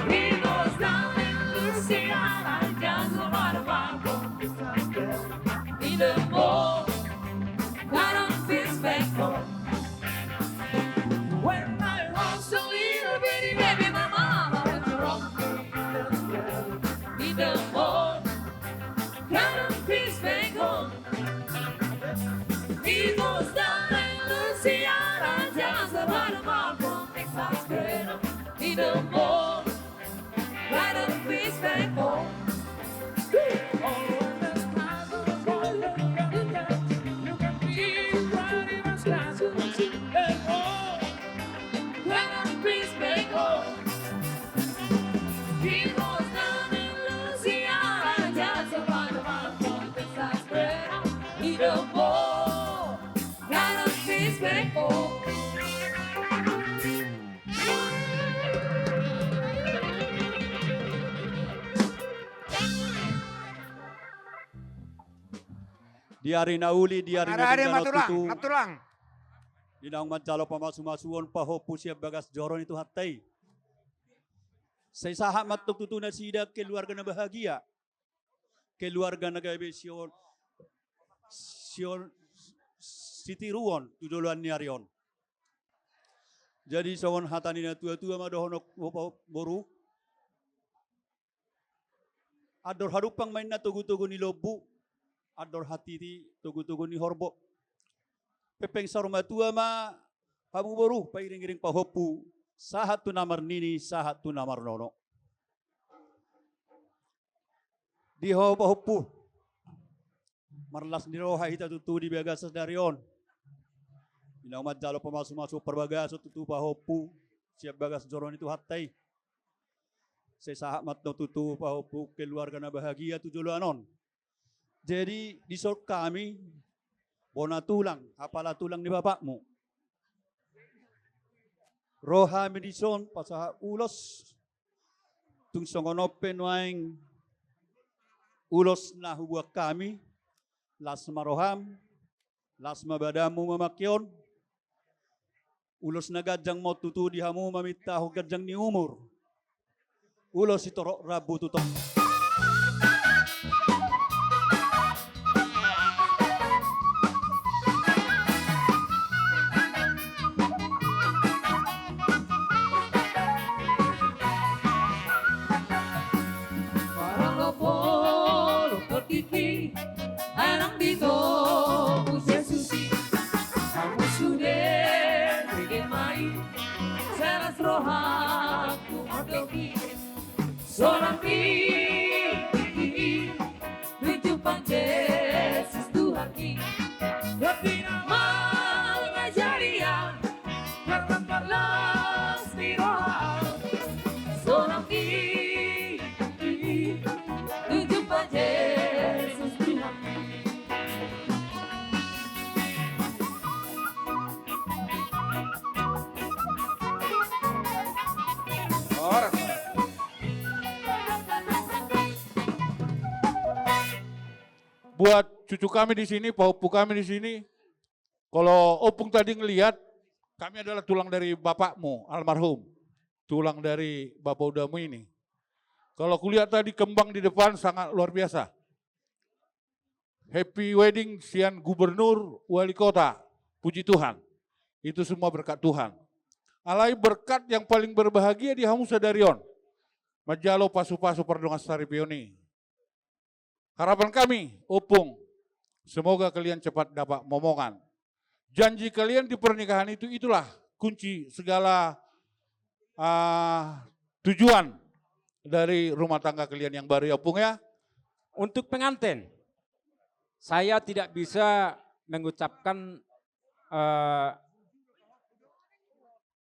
He goes down in Louisiana, just about a mile from the sunset. In the morning, right on Christmas home. When I was a little bitty baby, my mama was rocking me in the morning. Right on Christmas home. He goes down in Louisiana, just about a mile from Texas cradle. In the morning, right on Christmas home. Di ari na uli, di ari na denggan on tutu, di naung manjalo pamasumasuon pahompu sian bagas joro ni Tuhanta i. Sai sahat ma antong tutu nasida keluarga na bahagia, keluarga na gabe sihol, sihol, sitiruon tu joloan ni ari on. Jadi songon hata ni natuatua ma dohonon, boru. Andor hadumpang ma inna togutogu ni lombu, andor hatiti togutogu ni horbo. Pepeng saur matua ma hamu boru, pairingiring pahompu, sahat tu na marnini, sahat tu na marnono. Di ho pahompu, marlas ni roha hita tutu di bagasan ni ari on. Di naung manjalo pamasumasuon parbagason tutu pahompu sian bagas joro ni Tuhanta i. Sai sahat ma antong tutu pahompu keluarga na bahagia tu joloan on. Jadi dison hami bona tulang, apala tulang ni bapakmu. Ro hami dison pasahat ulos. Tung songon on pe nuaeng ulos na hubuat hami, las ma roham, las ma badanmu mamangke on. Ulos na ganjang ma on tutu di hamu mamintahon ganjang ni umur. Ulos sitorop rambu tu toru. Ai nang ditogu si Jesus i, hamu sude denggan ma i, sai las rohangku mandok i. Sonang i, i, i, i, tu jumpa Jesus Tuhanki. Tapi na mangajari au, karna parlas ni roha. Sonang i, i, i, tu jumpa Jesus Tuhanki. Buat cucu kami di sini, pahompu kami di sini, Kalau Ompung tadi ngeliat, kami adalah tulang dari bapakmu, almarhum. Tulang dari bapak udamu ini. Kalau kulihat tadi kembang di depan sangat luar biasa. Happy wedding sian gubernur, wali kota. Puji Tuhan. Itu semua berkat Tuhan. Alai berkat yang paling berbahagia di hamu sadari on. Manjalo pasu-pasu pardongansaripeon i. Harapan kami, Ompung, semoga kalian cepat dapat momongan. Janji kalian di pernikahan itu, itulah kunci segala, ah, tujuan dari rumah tangga kalian yang baru ya, Ompung ya. Untuk pengantin, saya tidak bisa mengucapkan, eh,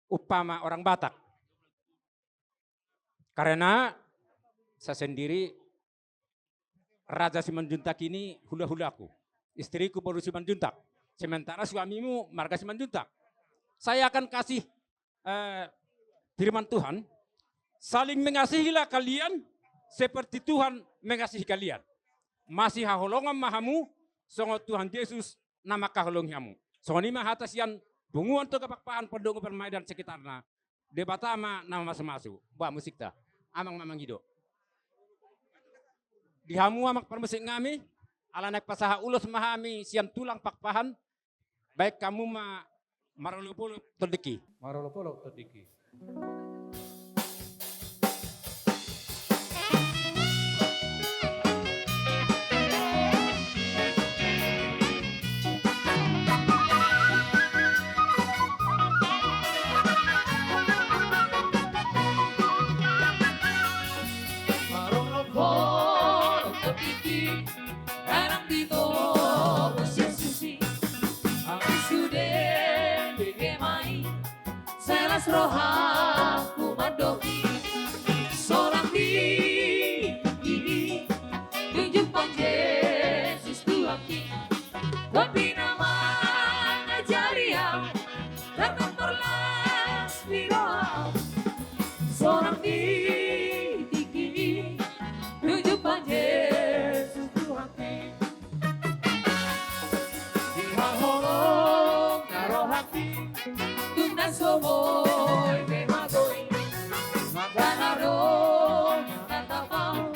umpama orang Batak. Karena saya sendiri Raja Simanjuntak ini hula-hulaku. Istriku baru Simanjuntak. Sementara suamimu marga Simanjuntak. Saya akan kasih, eh, firman Tuhan, saling mengasihilah kalian seperti Tuhan mengasihi kalian. Masihaholongan ma hamu, songon Tuhan Jesus na mangkaholongi hamu. Songon i ma hata sian Punguan Toga Pakpahan, Pondokonan Parmai dan sekitarna. Debata ma na mamasu-masu. Bah, musikta. Amang ma mangido. Di hamu amang parmusik nami, ala naeng pasahat ulos ma hami sian tulang Pakpahan, baen hamu ma marolop-olop tondingki. Marolop-olop tondingki. Marolop-olop tondingki, nang di togu sian susi. Ahu sude behe ma i, sai las rohangku mandok i. Sonang di tingki i, dung jumpang Jesus Tuhanki. Tondina mangajari ahu, tardampak las ni roha. Sonang di tingki i, dung jumpang Jesus Tuhanki. Di haholongna rohangki, dung na so boi be magoi, mangan adong na tapal,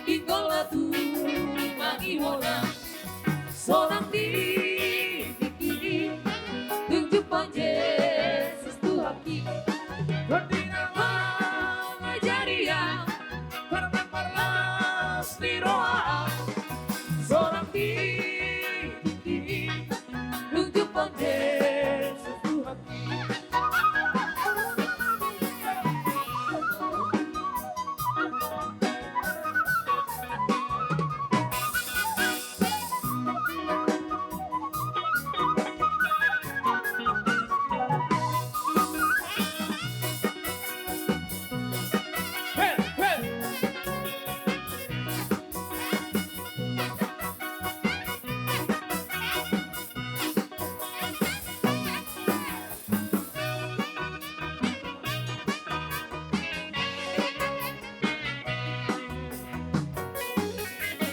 ingkon laho tumangihon ahu. Sonang di tingki i, dung jumpang Jesus Tuhanki. Tondina mangajari ahu, tardampak las ni roha. Sonang di tingki i, dung jumpang Jesus Tuhanki.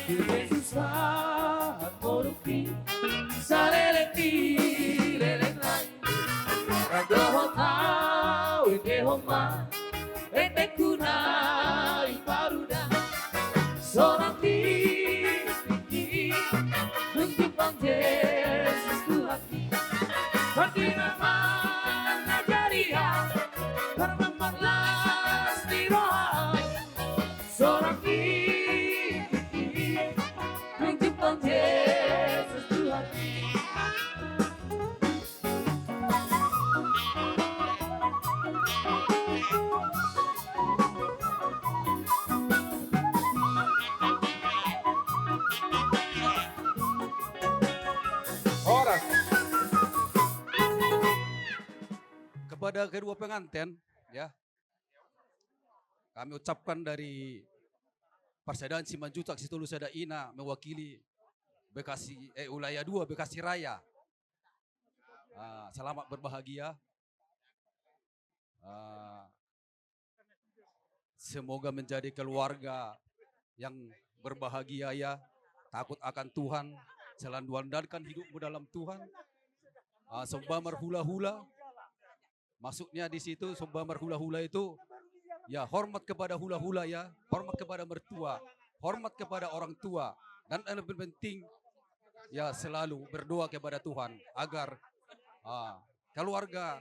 Jesus, sahat modom i, saleleng ni lelengna i. Ndang dohot ahu endehon ma, endengku na i parudan. Sonang di tingki i, dung jumpang Jesus Tuhanki. Tondina mangajari ahu, tardampak las ni roha. Sonang di tingki i, dung jumpang Jesus Tuhanki. Horas. Kepada kedua pengantin, ya, kami ucapkan dari Parsadaan Simanjuntak Sitolu Sada Ina mewakili Bekasi, eh, Wilayah dua Bekasi Raya. Ah, selamat berbahagia. Ah, semoga menjadi keluarga yang berbahagia, ya, takut akan Tuhan, selalu andalkan hidupmu dalam Tuhan. Ah, somba marhula-hula. Maksudnya di situ somba marhula-hula itu, ya, hormat kepada hula-hula, ya, hormat kepada mertua, hormat kepada orang tua, dan yang lebih penting, ya, selalu berdoa kepada Tuhan agar, ah, keluarga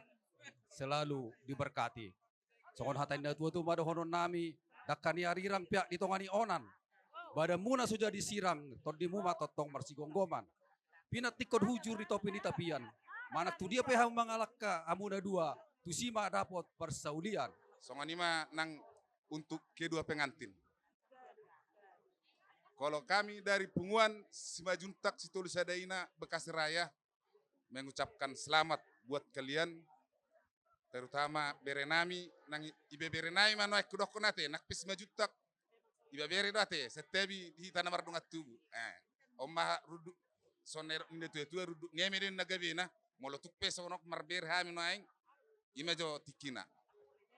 selalu diberkati. Songon hata ni natua-tua ma dohonon nami, dangka ni arirang peak di tonga ni onan. Badanmuna so jadi sirang, tondimu ma tongtong marsigomgoman. Pinantikhon hujur di topi ni tapian. Manang tu dia pe hamu mangalangka, hamu na dua, tusi ma dapot parsaulian. Songon i ma nang untuk kedua pengantin. Kalau kami dari Punguan Simanjuntak Sitolu Sada Ina Bekasi Raya, mengucapkan selamat buat kalian, terutama bere nami, nang i-, ibebere nami ma nuaeng hudokkon ate, nang pe Simanjuntak, ibebere do ate, santabi di hita na mardongan tubu. Eh, on ma runduk, songon na nidok ni natua-tua, runduk ngeme do na gabena, molo tung pe songon on marbere hami nuaeng, i ma jo tingkina.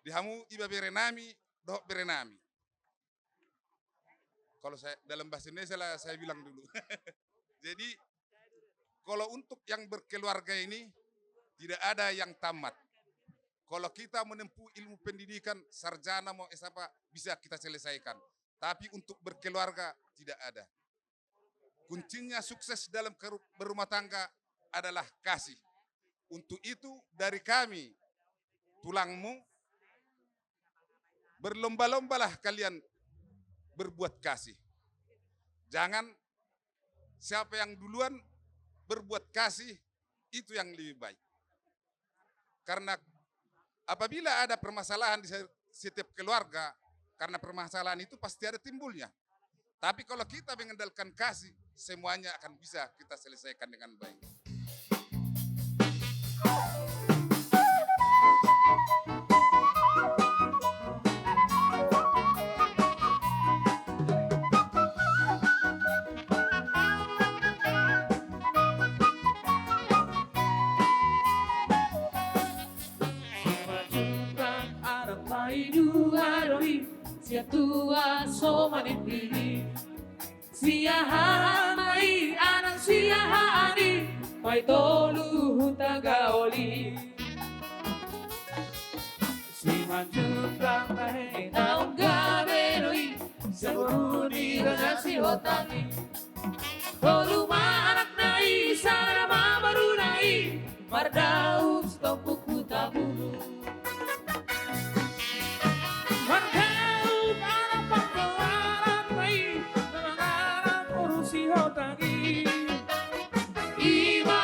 Di hamu ibebere nami dohot bere nami. Kalau saya, dalam bahasa Indonesia lah saya bilang dulu. Jadi, kalau untuk yang berkeluarga ini, tidak ada yang tamat. Kalau kita menempuh ilmu pendidikan, sarjana mau S apa, bisa kita selesaikan. Tapi untuk berkeluarga, tidak ada. Kuncinya sukses dalam keru-, berumah tangga adalah kasih. Untuk itu, dari kami, tulangmu, berlomba-lombalah kalian berbuat kasih. Jangan siapa yang duluan berbuat kasih, itu yang lebih baik. Karena apabila ada permasalahan di se-, setiap keluarga, karena permasalahan itu pasti ada timbulnya. Tapi kalau kita mengandalkan kasih, semuanya akan bisa kita selesaikan dengan baik. Simanjuntak anak paidua do i, sian tuan so manindiri. Siahaan ma i, anak siahaan i, paitolu huta gaol i. Simanjuntak tahe naung gabe do i, sian boru ni raja Sihotang i. Tolu ma anakna i, sada ma boruna i, mardaun sitompuk huta bulu. Mardaun anak pangkoaran ma i, na mangalap boru Sihotang i. I ma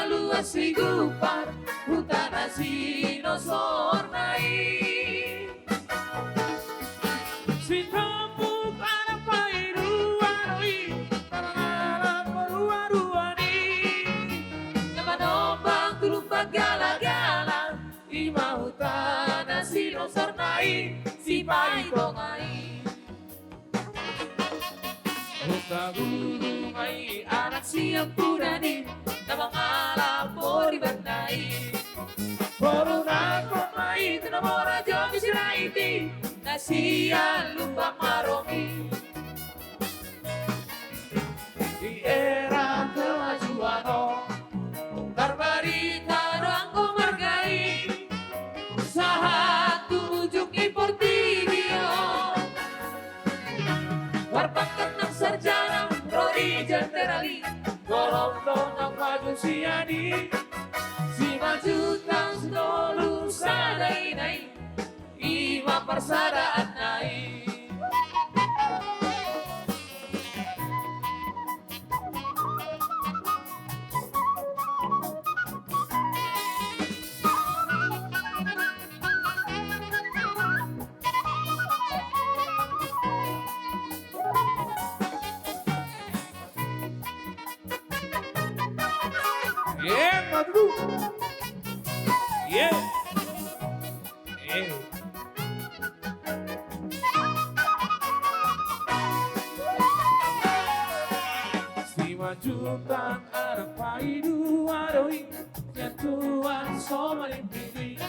Luas Sigumpar, hutana Sinosorna i. Sitompuk anak paidua do i, na mangalap boru aruan i. Na manombang tu Lumban Galagala, i ma hutana Sinosorna i, Sipaitonga i. Huta bulu ma i, anak siampudan i, na mangalap boru Bannai. Boru Nangkok ma i, tu na mora Jogi Sirait i, na sian Lumban Maromi. Di era kemajuan on, tarbarita do anggo marga i, sahat tu ujung ni portibi on. Marpangkat nang sarjana ro di jenderal i, godang do na maju sian i. Simanjuntak Sitolu Sada Ina i, i ma parsadaanna i. Emma tutu. Ye. Eh. Simanjuntak anak paidua do i, sian tuan so manindiri.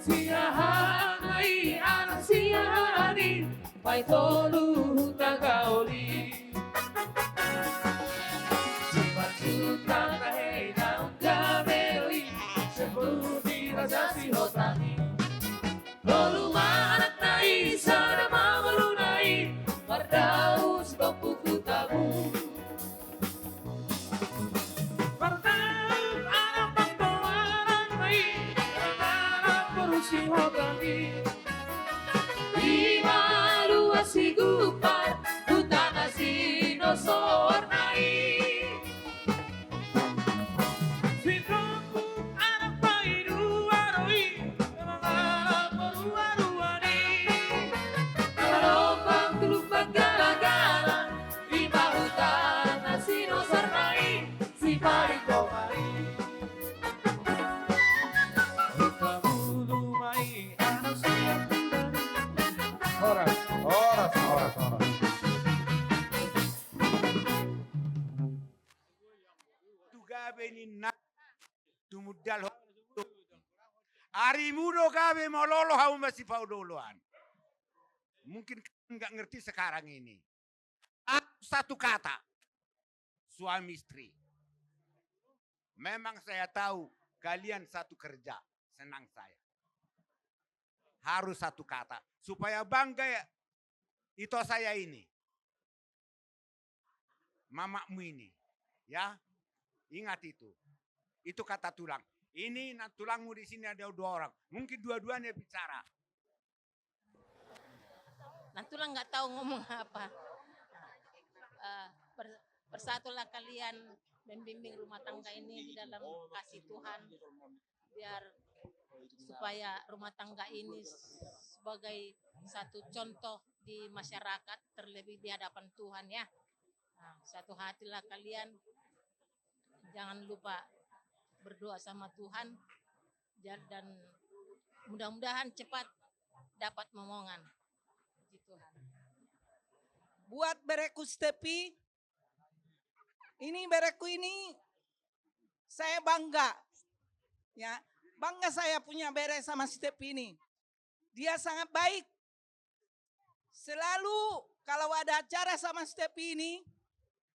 Siahaan ma i, anak siahaan i, paitolu huta gaol i. Simanjuntak tahe naung gabe Ima luas ni Gupar, huta na sinosorna i. Sitompuk anak paidua do i, mangalap ruaruan i. Mangalap tulumban galagala, ima huta na sinosorna i, Siparintoka i. Horas, horas, horas, horas. Tu gabe ninna, tumundalhon. Arimu do gabe, molo olo hamu masipaolo-oloan. Mungkin kalian nggak ngerti sekarang ini. Satu kata, suami istri. Memang saya tahu kalian satu kerja, senang saya. Harus satu kata, supaya bangga ya, ito saya ini, mamakmu ini, ya. Ingat itu. Itu kata tulang. Ini, nah, tulangmu di sini ada dua orang. Mungkin dua-duanya bicara. Nantulang nggak tahu ngomong apa. Eh, ber-, bersatulah kalian membimbing rumah tangga ini di dalam kasih Tuhan, biar supaya rumah tangga ini sebagai satu contoh di masyarakat, terlebih di hadapan Tuhan, ya. Nah, satu hatilah kalian, jangan lupa berdoa sama Tuhan, ja-, dan mudah-mudahan cepat dapat momongan. Puji Tuhan. Buat bereku si Tepi, ini bereku ini saya bangga. Ya, bangga saya punya bere sama si Tepi ini. Dia sangat baik. Selalu kalau ada acara sama si Tepi ini,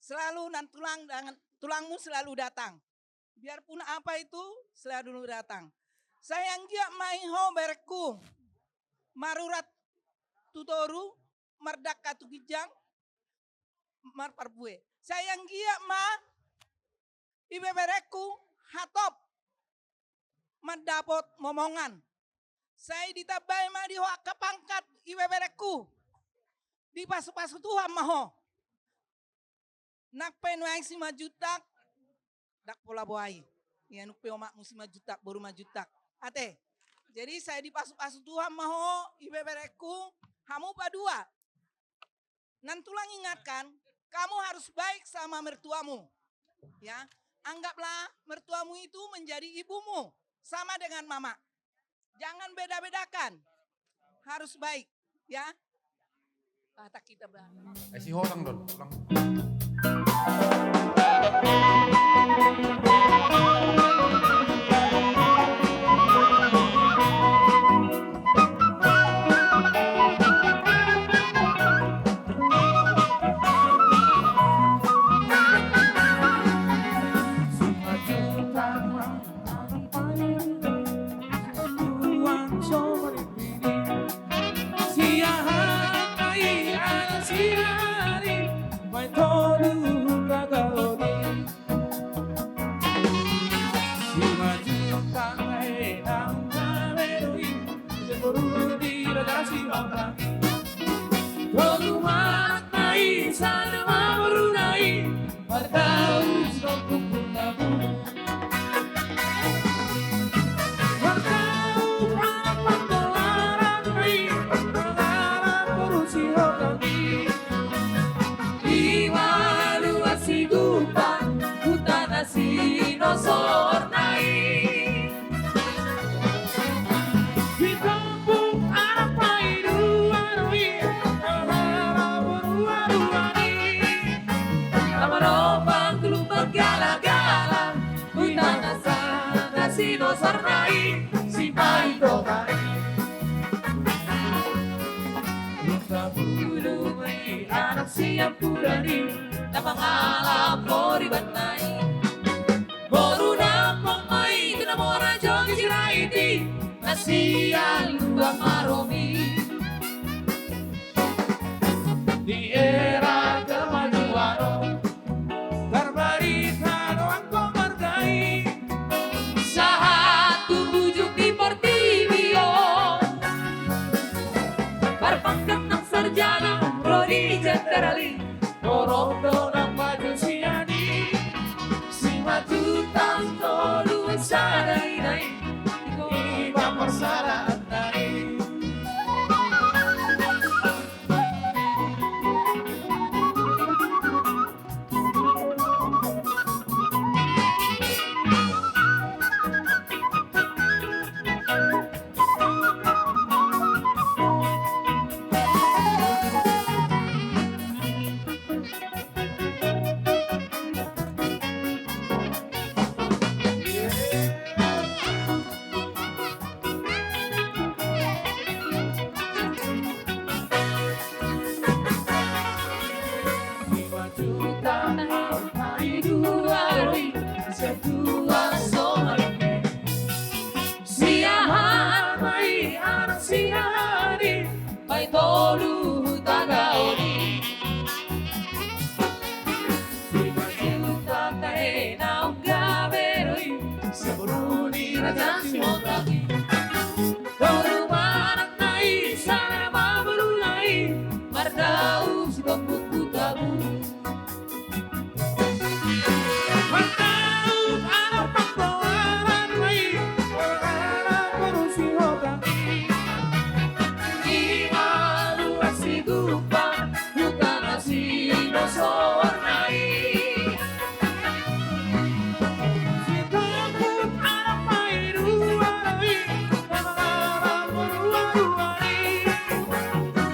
selalu nantulang dengan tulangmu selalu datang. Biarpun apa itu, selalu datang. Sai anggiat ma i ho bereku, marurat tu toru, mardangka tu ginjang, marparbue. Sai anggiat ma ibebereku hatop mandapot momongan. Sai ditambai ma di ho angka pangkat ibebereku. Dipasupasu Tuhan ma ho. Nang pe nuaeng Simanjuntak, ndang pola boai. Ia nang pe omakmu Simanjuntak, boru Manjuntak. Ate. Jadi sai dipasupasu Tuhan ma ho ibebereku, hamu padua. Nantulang ingatkan, kamu harus baik sama mertuamu. Ya, anggaplah mertuamu itu menjadi ibumu, sama dengan mama. Jangan beda-bedakan. Harus baik, ya. Batak kita, Bang. Eh, si Holang dong, Holang. Ima luas ni Gupar, huta na sinosorna i. Sitompuk anak paidua do i, mangalap ruaruan i. Lamano pangkulupan galagala, huta na sinosorna i, Siparintoka i. Huta Bulu ma i, anak siampudan i, na mangalap horibanna i. Boru Dampong ma i, tu na mora Jogja Sirait i, na sian Luang Maromi. Di era kemajuan on, tarbarita do angka marga i. Sahat tu ujung ni portibi on, Ondo nang maju sian i, Simanjuntak Sitolu Sada i, i ma parsadaan na i. Simanjuntak ma i dua i, sian dua somal i. Siahaan ma i anak siahaan i, paitolu tagaon i. Simanjuntak tahe naung gabe do i, sian boru ni raja Sihotang i. Boru manang na i, sada ma boruna i, mardaun Sitompuk Hutaguru. Mardaun anak panggoaran ma i, anak boru Sihotang i. I ma luat Sigumpang, huta na sinosoarna i. Sitompuk anak paidua i, na mangalap ruarua i.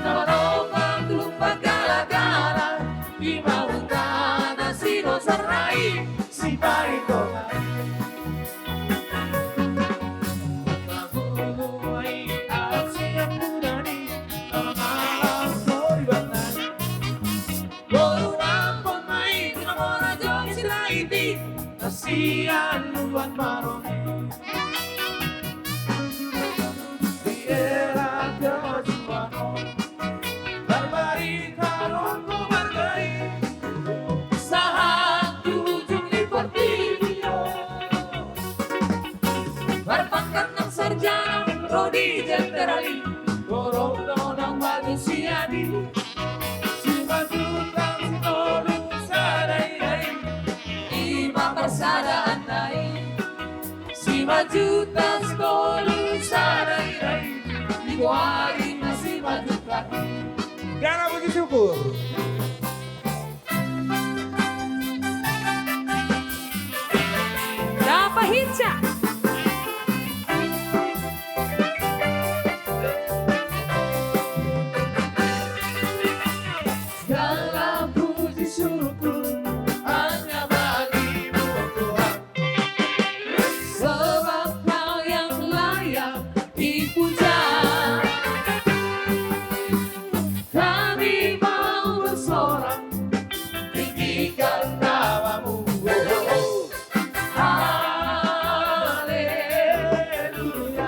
Na manopang Tulung Panggalagala, i ma huta na sinosoarna i, Sipaintongan. Boru Nampon ma i, anak sian Pudani, na mangalap Soriban i. Boru Nampon ma i, na mora jong Sirait i, na sian luat Maroning. Di era kemajuan on, marbarita do marga i, sahat tu ujung ni portibi on. Marpangkat nang sarjana ro di jenderal i, godang do nang maju sian i. Simanjuntak Sitolu Sada i, i ma parsadaan na i. Simanjuntak Sitolu Sada i, digoari ma Simanjuntak i. Dana puji syukur. Dapa hinsa. Segala puji syukur hanya bagi-Mu, Tuhan. Sebab Kau yang layak dipuja. Kami mau bersorak, tinggikan nama-Mu. Haleluya.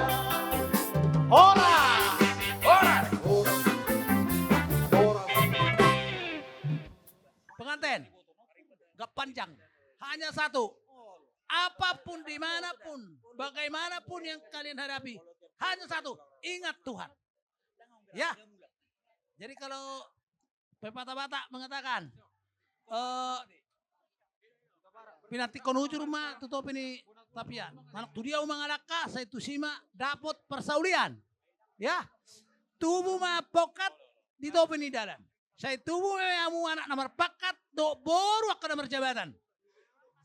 Horas, horas, horas, horas. Pengantin, gak panjang, hanya satu. Apapun, dimanapun, bagaimanapun yang kalian hadapi, hanya satu, ingat Tuhan. Ya. Jadi kalau pepatah Batak mengatakan, eh, pinantikhon ujur ma tu topi ni tapian. Manang tu dia hamu mangalangka, sai tusi ma dapot parsaulian. Ya. Tubu ma pongkat di topi ni dalan. Sai tubu ma hamu anak na marpangkat dohot boru angka na marjabatan.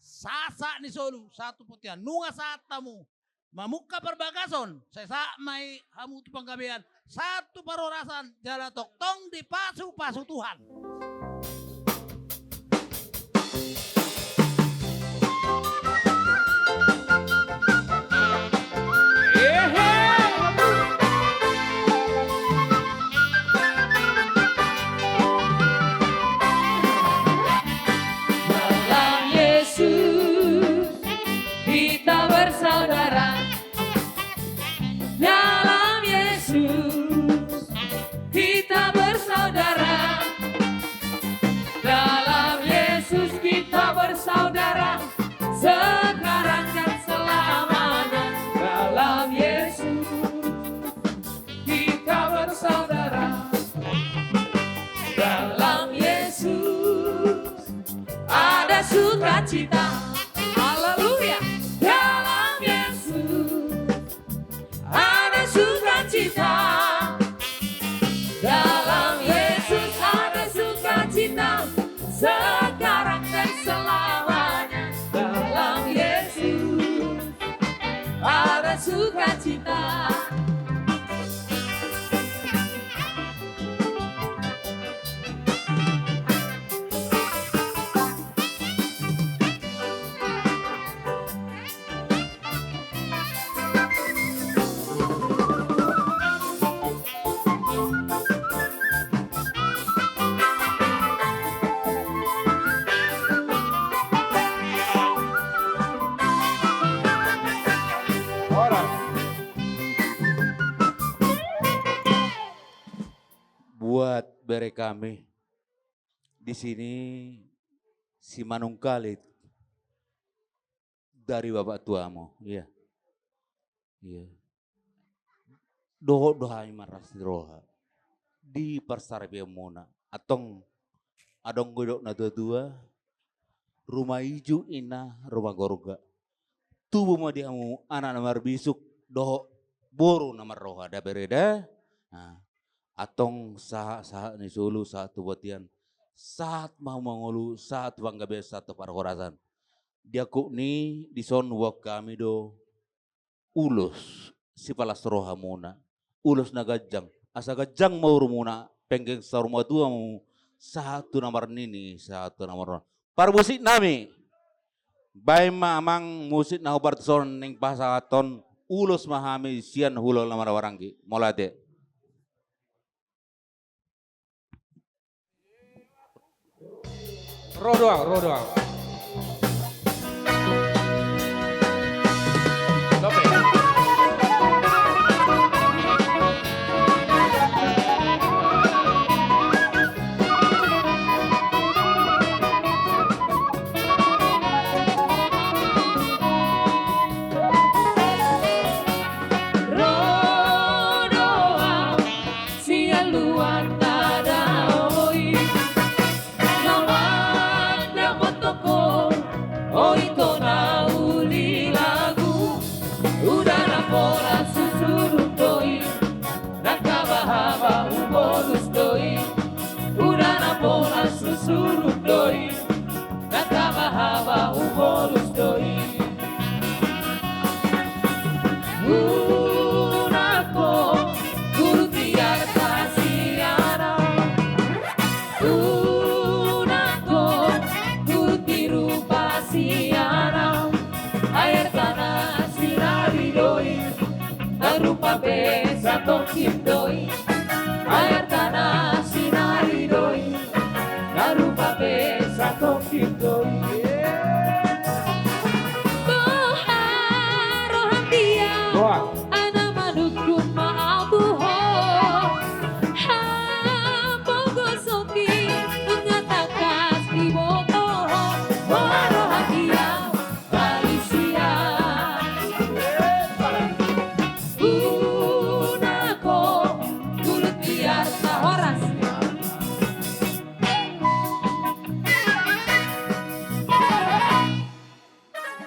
Sahat-sahat ni solu, sahat tu bontean. Nunga sahat hamu mamungka parbagason, sai sahat ma i hamu tu panggabean, sahat tu parhorasan, jala tongtong dipasu-pasu Tuhan. Dalam Yesus kita bersaudara. Dalam Yesus kita bersaudara. Dalam Yesus kita bersaudara, sekarang dan selamanya. Dalam Yesus kita bersaudara. Dalam Yesus Cita. Haleluya. Dalam Yesus ada sukacita. Dalam Yesus ada sukacita. Sekarang dan selamanya. Dalam Yesus ada sukacita. Buat bere kami di sini, si Manungkalit dari bapak tuamu, iya. Iya. Dohot do hami marlas ni roha di parsaripeonmuna. Antong adong do didok na tua-tua, ruma ijuk ninna ruma gorga. Tubu ma di hamu anak na marbisuk dohot boru na marroha da bere da. Nah, antong sahat-sahat ni solu, sahat tu bontean, sahat ma hamu mangolu, sahat tu panggabean, sahat tu parhorasan. Di angkup ni dison huboan hami do ulos sipalas rohamuna, ulos na ganjang, asa ganjang ma umurmuna, penggeng saur matua hamu, sahat tu na marnini, sahat tu na marnono. Parmusik nami, baen ma amang musik na hombar tu son, naeng pasahathon ulos ma hami sian hulahula na marhahamaranggi. Mauliate. Ro do au, ro do au. Dope. Ro do au sian luat na daoi, na mandapot tongko, oi tona uli lagu. Uda na pola susur do i, na haba-haba hubolus do i. Uda na pola susur do i, na haba-haba hubolus do i. Unang ho turut di arta sian au. Unang ho turut di rupa sian au. Ai arta na sinari do i, na rupa pe satongkin do i. Ai arta na sinari do i, na rupa pe satongkin do i. Boha roham di au, boha. Ai na manungkun ma au tu ho. Hapogoson i nunga tangkas diboto ho. Boha roham di au, Malaysia. Unang ho turut di arta. Horas.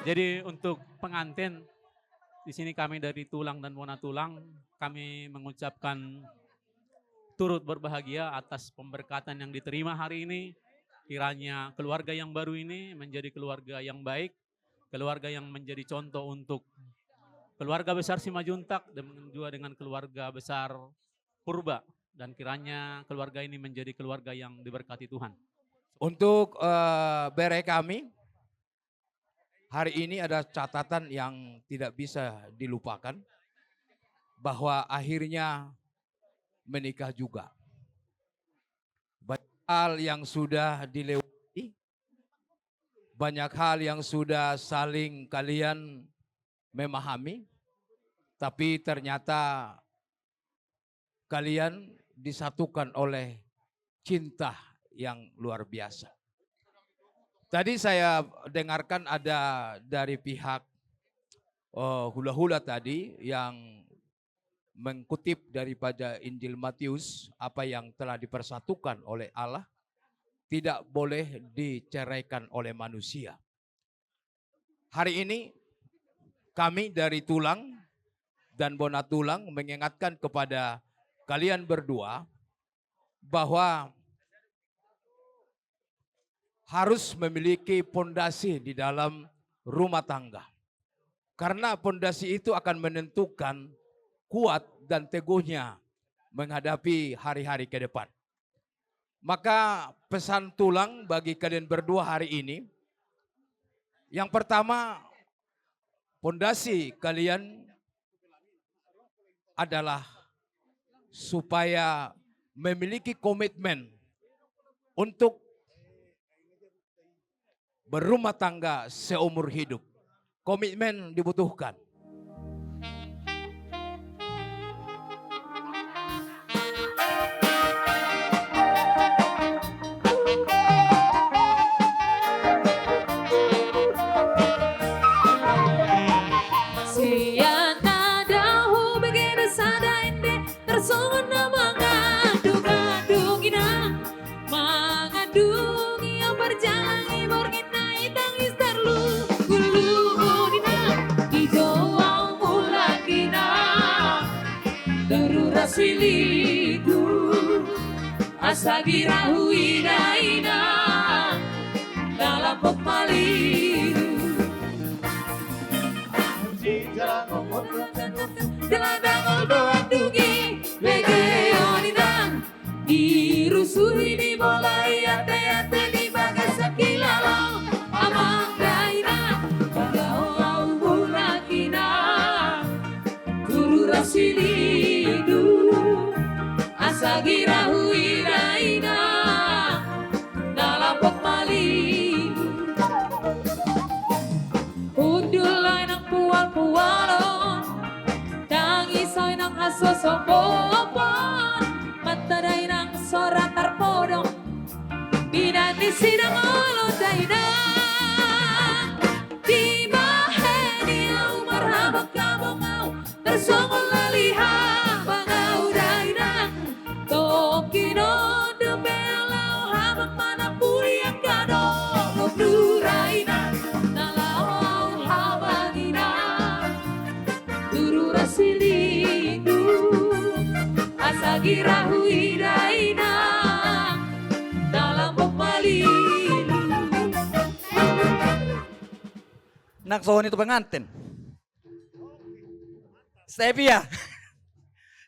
Jadi untuk pengantin, di sini kami dari Tulang dan Bona Tulang, kami mengucapkan turut berbahagia atas pemberkatan yang diterima hari ini. Kiranya keluarga yang baru ini menjadi keluarga yang baik, keluarga yang menjadi contoh untuk keluarga besar Simanjuntak, dan juga dengan keluarga besar Purba. Dan kiranya keluarga ini menjadi keluarga yang diberkati Tuhan. Untuk, eh, bere kami, hari ini ada catatan yang tidak bisa dilupakan, bahwa akhirnya menikah juga. Banyak hal yang sudah dilewati, banyak hal yang sudah saling kalian memahami, tapi ternyata kalian disatukan oleh cinta yang luar biasa. Tadi saya dengarkan ada dari pihak, eh, hula-hula tadi yang mengkutip daripada Injil Matius, apa yang telah dipersatukan oleh Allah tidak boleh diceraikan oleh manusia. Hari ini kami dari Tulang dan Bona Tulang mengingatkan kepada kalian berdua bahwa harus memiliki pondasi di dalam rumah tangga. Karena pondasi itu akan menentukan kuat dan teguhnya menghadapi hari-hari ke depan. Maka pesan Tulang bagi kalian berdua hari ini, yang pertama, pondasi kalian adalah supaya memiliki komitmen untuk berumah tangga seumur hidup. Komitmen dibutuhkan. Sian na dao hubege na sada ende, tarsongon na mangadung-adung inang, mangandung ia parjalang i borngin na i tangis tarluhut-luhut inang. Dijou au mulak inang, turu ra silindu, asa gira huida inang, na lambok malilu. Jala dangol do andung i, begeon inang, dirusui dibolai ate-ate di bagasan kilalo amang da inang. Dijou au mulak inang, turu ra silindu, asa gira huida inang, na lambok malilu. Hundul do inang pual-pualon, tangis do inang hasosopohon, mata da inang so ra tarpodom, binan ni sidangol da inang. Dibahen i au marhabang-habang au, tarsongon lali habang au da inang. Tongkin on dope laho habang manapuli angka dongan da inang, na laho au habang inang, turu ra silindu, asa gira huida inang, na lambok malilu. Nang songon i tu pengantin. Stepi ya.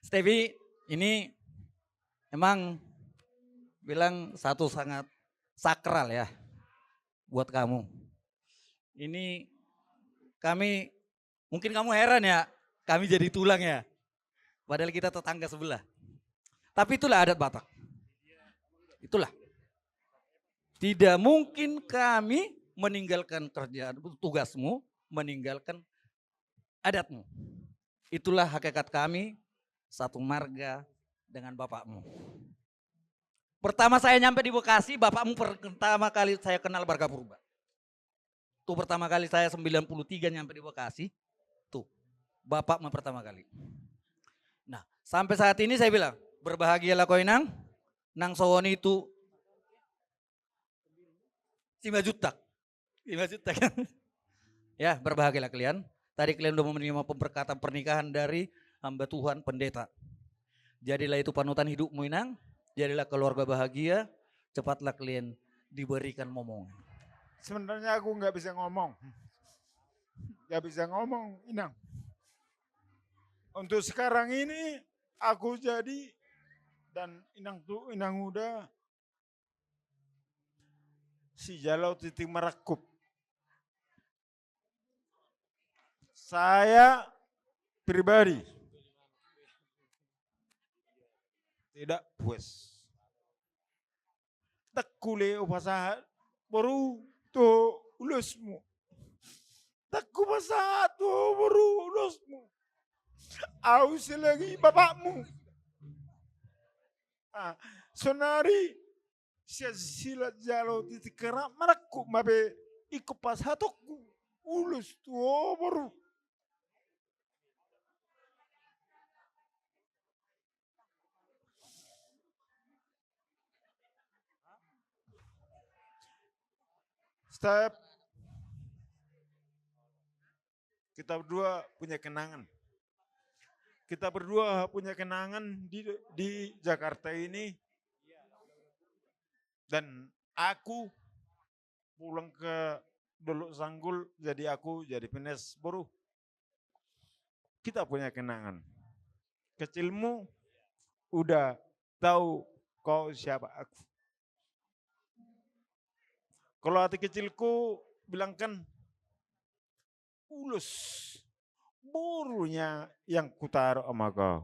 Stepi, ini emang bilang satu sangat sakral ya buat kamu. Ini kami, mungkin kamu heran ya, kami jadi Tulang ya. Padahal kita tetangga sebelah. Tapi itulah adat Batak. Itulah. Tidak mungkin kami meninggalkan kerjaan, tugasmu, meninggalkan adatmu. Itulah hakikat kami satu marga dengan bapakmu. Pertama saya nyampe di Bekasi, bapakmu pertama kali saya kenal Marga Purba. Tuh pertama kali saya sembilan puluh tiga nyampe di Bekasi, tuh bapakmu pertama kali. Nah, sampai saat ini saya bilang, berbahagialah kau inang, nang songon i tu Simanjuntak. Simanjuntak. Ya, berbahagialah kalian. Tadi kalian udah menerima pemberkatan pernikahan dari hamba Tuhan pendeta. Jadilah itu panutan hidupmu inang, jadilah keluarga bahagia, cepatlah kalian diberikan momongan. Sebenarnya aku nggak bisa ngomong. Nggak bisa ngomong, inang. Untuk sekarang ini aku jadi dan inang tu, inang uda sijalo titik marangkup. Saya pribadi tidak puas. Ndang hule hupasahat boru tu ulosmu. Ndang hupasahat tu boru ulosmu. Au selagi bapakmu. Ah, sonari sian sila jalo titik kara marangkup ma be ingkon pasahatonku ulos tu boru. Step. Kita berdua punya kenangan. Kita berdua punya kenangan di, di Jakarta ini. Dan aku pulang ke Dolok Sanggul, jadi aku jadi P N S, boru. Kita punya kenangan. Kecilmu udah tahu kau siapa aku. Kalau hati kecilku bilangkan, Ulos, borunya yang kutaruh sama kau.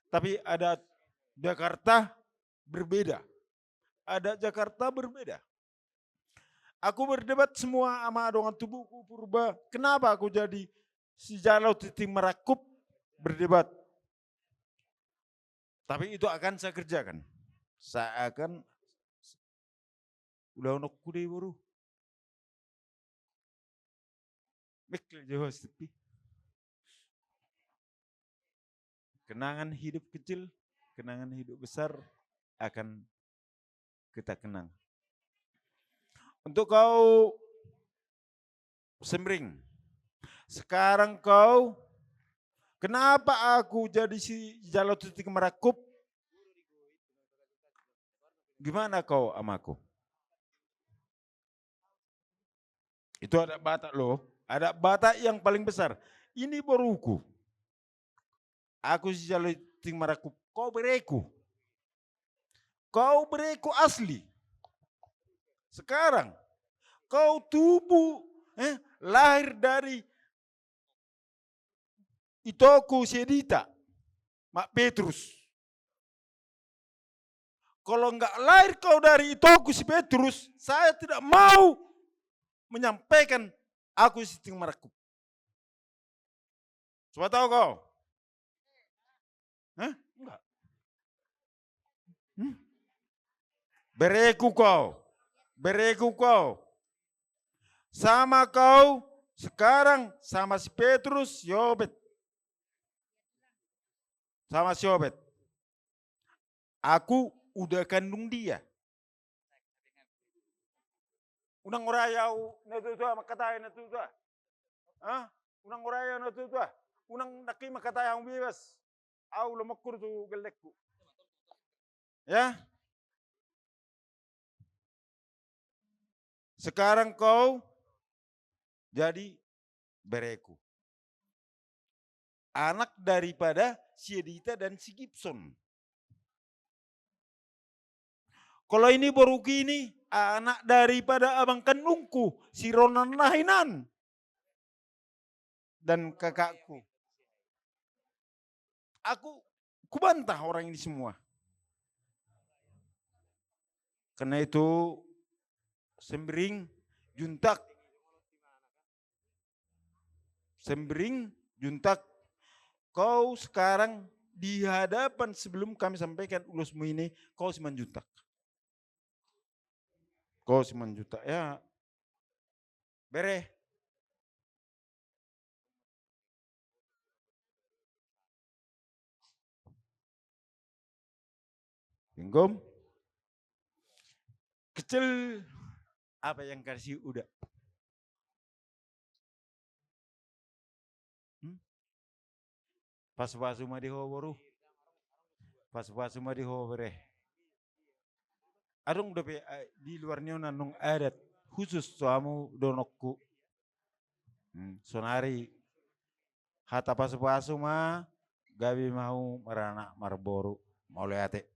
Tapi adat Jakarta berbeda. Adat Jakarta berbeda. Aku berdebat semua sama dongan tubuhku Purba. Kenapa aku jadi sijalo tintin marangkup, berdebat. Tapi itu akan saya kerjakan. Saya akan, ulaonku do i, boru. Mik, jawab, Stepi. Kenangan hidup kecil, kenangan hidup besar akan kita kenang. Untuk kau, Semring, sekarang kau, kenapa aku jadi sijalo tintin marangkup? Gimana kau sama aku? Itu adat Batak loh. Adat Batak yang paling besar. Ini boruku. Aku sijalo tintin marangkup. Kau bereku. Kau bereku asli. Sekarang kau tubuh, eh, lahir dari itoku si Edita, Mak Petrus. Kalau nggak lahir kau dari itoku si Petrus, saya tidak mau menyampaikan aku si tintin marangkup. Coba tahu kau? Hah? Enggak. Hmm? Bereku kau. Bereku kau. Sama kau sekarang sama si Petrus, si Obed. Sama si Obed. Aku udah kandung dia. Unang orai au na tua-tua, mangkatai na tua-tua. Hah? Unang orai au na tua-tua. Unang nangkin mangkatai au bebas. Au lomokkon tu gellengku. Ya? Sekarang kau jadi bereku. Anak daripada si Edita dan si Gibson. Kalau ini boruku ini, anak daripada abang kandungku, si Ronan Nahinan. Dan kakakku. Aku kubantah orang ini semua. Karena itu, Sembiring, Juntak. Sembiring, Juntak. Kau sekarang di hadapan, sebelum kami sampaikan ulosmu ini, kau Simanjuntak. Kau Simanjuntak, ya. Bere. Inggom. Kecil apa yang kasih uda? Hmm? Pasu-pasu ma di ho, boru. Pasu-pasu ma di ho, bere. Adong dope, eh, di luar ni on annon adat khusus tu hamu donokku. Hmm, sonari hata pasu-pasu ma, gabe ma hamu maranak marboru. Mauliate.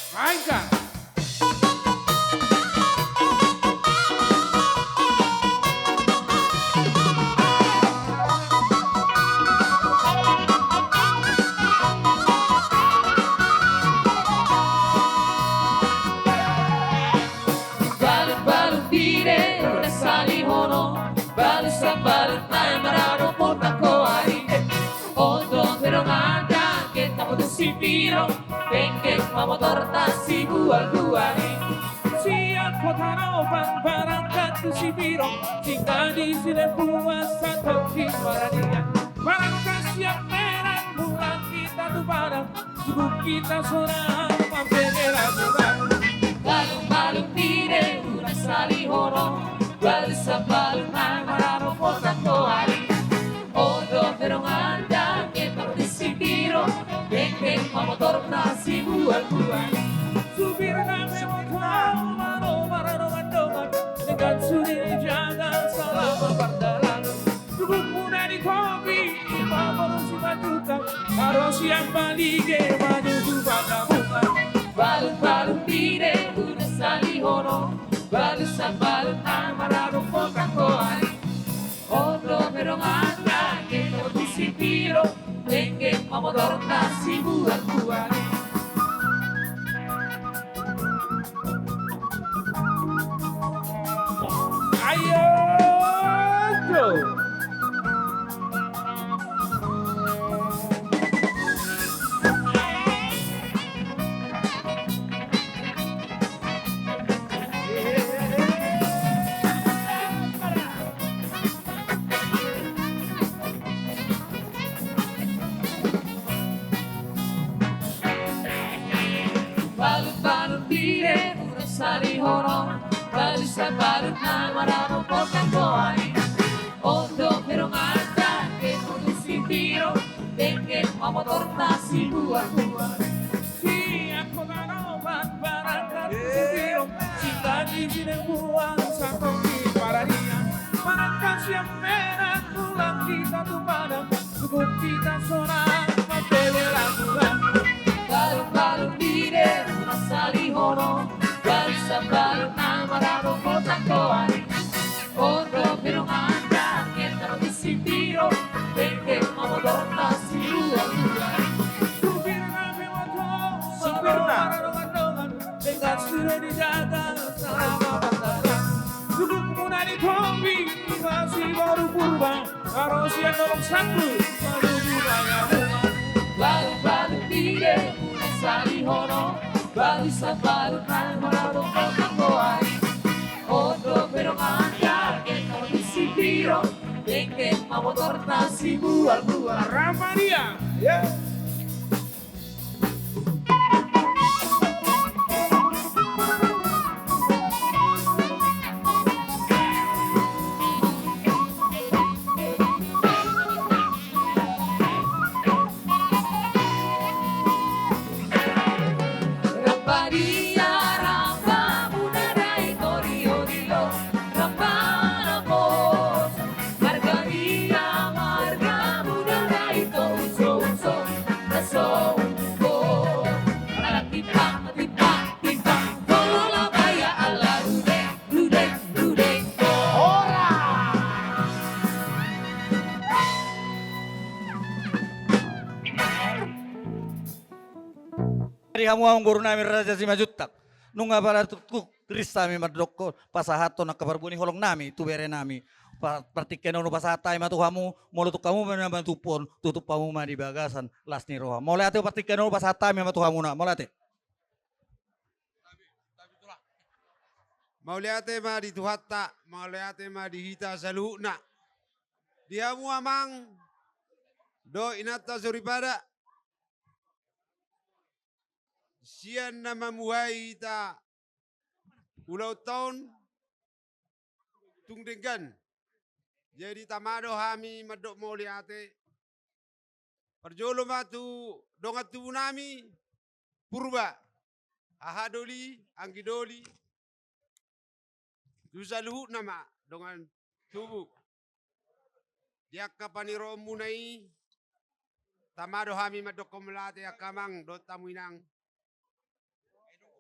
Mainkan. Balun-balun pide, uda salihono, balun sambalun na marado purna ko ari. Ondo pe dongan, angke taboto sipiro, bengkel ma motorta sibual-bual i. Sian Kota Naupang barangkat tu Sipiro, tinggal di sini puas santong di Marania. Barangkat sian Medan mulak hita tu Padang, suhut hita sonang mambege lagu baru. Balun-balun pide, uda salihono, Balu sabalu na marado potang goari. Ondo berongan dangke parmisi piro. Dengke mamotor na si bual bual. Supir na memotau mano marado mandongan. Dengan suri jaga salama pardalanan. Dukungmuna di kopi ima boru si matuka. Aro sian balige maju tu pangabungan. Balun balun pide uda salihono. Balu sabalu na marado potang goari. Ondo berongan dangke parmisi piro. Dengke mamotor na si bual bual. Ayo, go. Balut balut pide uda salihono. Balut sabalut na marado potang goari. Ondo berongan dangke parmisi piro. Dengke mamotor na si bual bual. Si angkutan obat barangkat si piro. Si tadi si dembuan santong di paradian. Barangkat sian Medan pulang hita tu Padang. Cukup hita sonang mambege lagu-lagu. Balut balut pide uda salihono. Balut sabalut na marado potang goari. Ondo berongan dangke parmisi piro. Dengke mamotor na si bual bual. Supir na memotau supir na marado mandongan. Dengan sudah dijaga salama pardalanan. Dukungmuna di kopi ima si boru Purba. Aro sian Dolok Sandu. Balu balu pide uda salihono. Balu sabalu na marado potang goari. Ondo berongan dangke parmisi piro. Dengke mamotor na si bual bual. Ramaria. Ya. Ramba dia ramba muna dai tori odilo. Ramba na pos marga dia marga muna dai to uso uso. Aso uso. Ala tipa tipa tipa. Tolola baya ala rude rude rude. Ora. Di hamu amang boru nami Raja Simanjuntak. Nunga pala tuk tuk ris hami mandokkon pasahathon angka parbue ni holong nami tu bere nami. Pa-, partingkian on hupasahat hami ma tu hamu, molo tung hamu ma na mantumpon, tutup hamu ma di bagasan las ni roha. Mauliate, partingkian on hupasahat hami ma tu hamuna. Mauliate. Mauliate ma di Tuhanta, mauliate ma di hita saluhutna. Di hamu amang dohot inanta soripada. Sian na mamuhai hita ulaonta on tung denggan. Jadi tama do hami mandok mauliate. Parjolo ma tu dongan tubu nami Purba, haha doli, anggi doli. Tu saluhutna ma dongan tubu. Di angka paniroonmuna i, tama do hami mandokkon mauliate angka amang dohot hamu inang.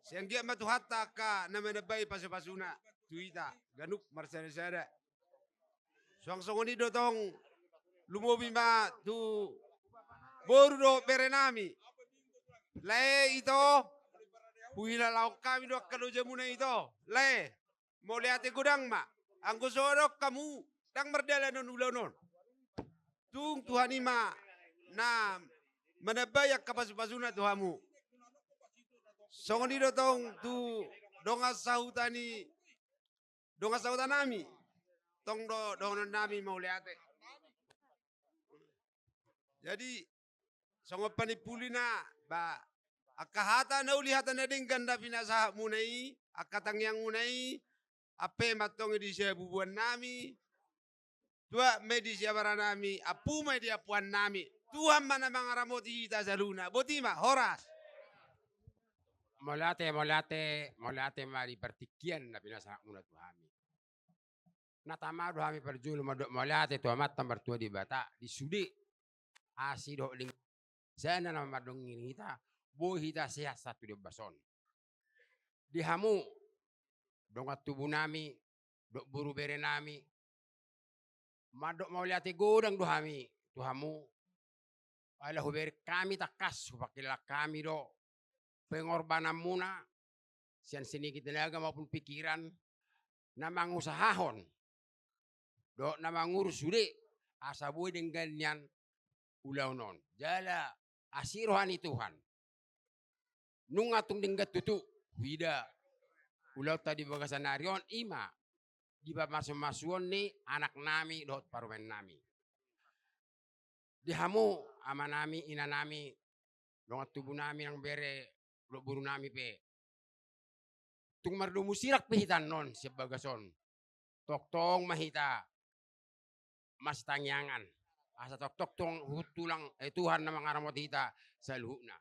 Sai anggiat ma Tuhanta angka na manambai pasupasuna tu hita ganup marsada-sada. Suang songon i do tong, lumobi ma tu boru dohot bere nami. Lae ito, huhilalaon hami do angka lojamuna ito. Lae, mauliate godang ma. Anggo so adong hamu, ndang mardalan on ulaon on. Tung Tuhan i ma na manambai angka pasupasuna tu hamu. Songon i do tong tu dongan sahuta ni, dongan sahuta nami. Tong do dohonon nami mauliate. Jadi songon panimpulina, ba, angka hata na uli hata na denggan na pinasahatmuna i, angka tangiangmuna i, Ampe ma antong i di siabubuan nami, tuak ma i di siabaran nami, ampu ma i di ampuan nami. Tuhan ma na mangaramoti hita saluhutna. Boti ma, horas. Mauliate, mauliate, mauliate ma di partingkian na pinasahatmuna tu hami. Na tama do hami parjolo mandok mauliate tu Amanta Martua Debata di sude asi dohot ling-, sana na mandongani hita, boi hita sehat sahat tu di ombas on. Di hamu dongan tubu nami dohot boru bere nami, mandok mauliate godang do hami tu hamu. Ala hubereng hami tangkas, hupangkilalaan hami do pengorbananmuna sian segi tenaga maupun pikiran, na mangusahahon dohot na mangurus sude asa boi denggan nian ulaon on. Jala asi roha ni Tuhan, nunga tung denggan tutu huida ulaonta di bagasan ari on, i ma di pamasumasuon ni anak nami dohot parumaen nami. Di hamu ama nami, ina nami, dongan tubu nami nang bere dohot boru nami pe, tung mardomu sirang pe hita annon sian bagas on, tongtong ma hita masitangiangan, asa tongtong tung huhut Tulang, eh, Tuhan na mangaramoti hita saluhutna.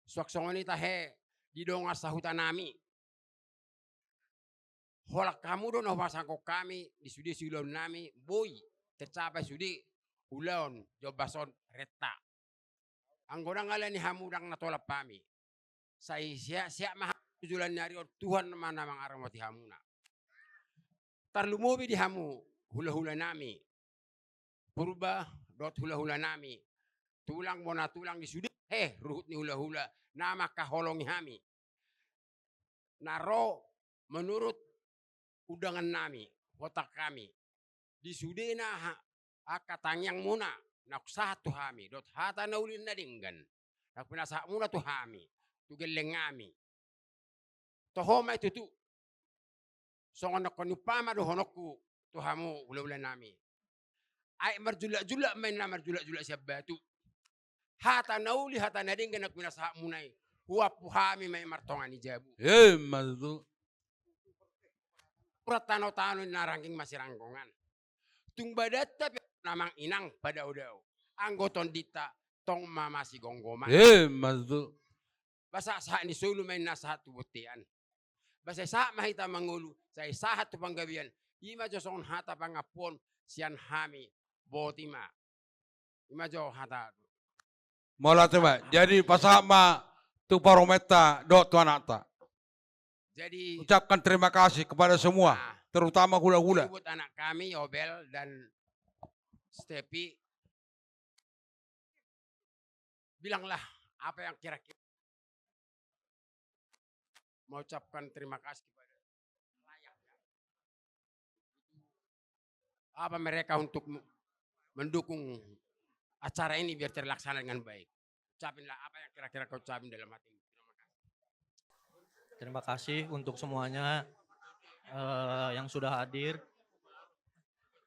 Suang songon i tahe di dongan sahuta nami, holan hamu do na hupasahathon hami di sude siulaon nami, boi tercapai sude ulaon di ombas on renta. Anggo ndang ala ni hamu ndang na tolap hami. Sai sehat-sehat ma hamu tu joloan ni ari on, Tuhan ma na mangaramoti hamuna. Tarlumobi di hamu hulahula nami Purba dohot hulahula nami, tulang bona tulang di sude, he, ruhut ni hulahula na mangkaholongi hami, na ro manurut undangan nami, huhonongi hami di sude na ha-, angka tangiangmuna na hupasahat tu hami, dohot hata na uli na denggan na pinasahatmuna tu hami, tu gelleng nami. Toho ma i tutu. Songon nangkon ni umpama dohononku tu hamu hulahula nami. Aek marjulak-julak ma i na marjulak-julak sian batu. Hata na uli, hata na denggan na pinasahatmuna i, huampu hami ma i martonga ni jabu. Emma tutu. Urat tano-tano na rangging masiranggongan. Tung badanta pe na manginang padao-dao. Anggo tondinta tong ma masigomgoman. Emma tutu. Ba sahat-sahat ni solu ma i na sahat tu bontean. Ba sai sahat ma hita mangolu, sai sahat tu panggabean. I ma jo songon hata pangampuon sian hami. Boti ma. I ma jo hata. Mauliate ma. Jadi pasahat ma tu parumaenta dohot tu anakta. Jadi ucapkan terima kasih kepada semua, ah, terutama hulahula. Buat anak kami, Obel dan Stepi, bilanglah apa yang kira-kira mau ucapkan terima kasih kepada apa mereka untuk me-, mendukung acara ini biar terlaksana dengan baik. Ucapinlah apa yang kira-kira kau ucapin dalam hatimu. Terima kasih untuk semuanya, eh, yang sudah hadir.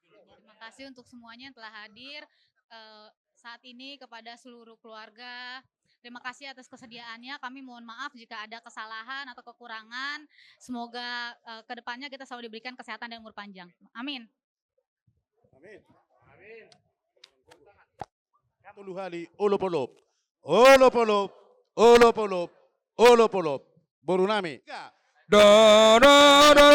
Terima kasih untuk semuanya yang telah hadir, eh, saat ini kepada seluruh keluarga. Terima kasih atas kesediaannya. Kami mohon maaf jika ada kesalahan atau kekurangan. Semoga, eh, ke depannya kita selalu diberikan kesehatan dan umur panjang. Amin. Amin. Amin. Tolu hali, olop-olop. Olop-olop, olop-olop, olop-olop. Boru nami. Do, do, do,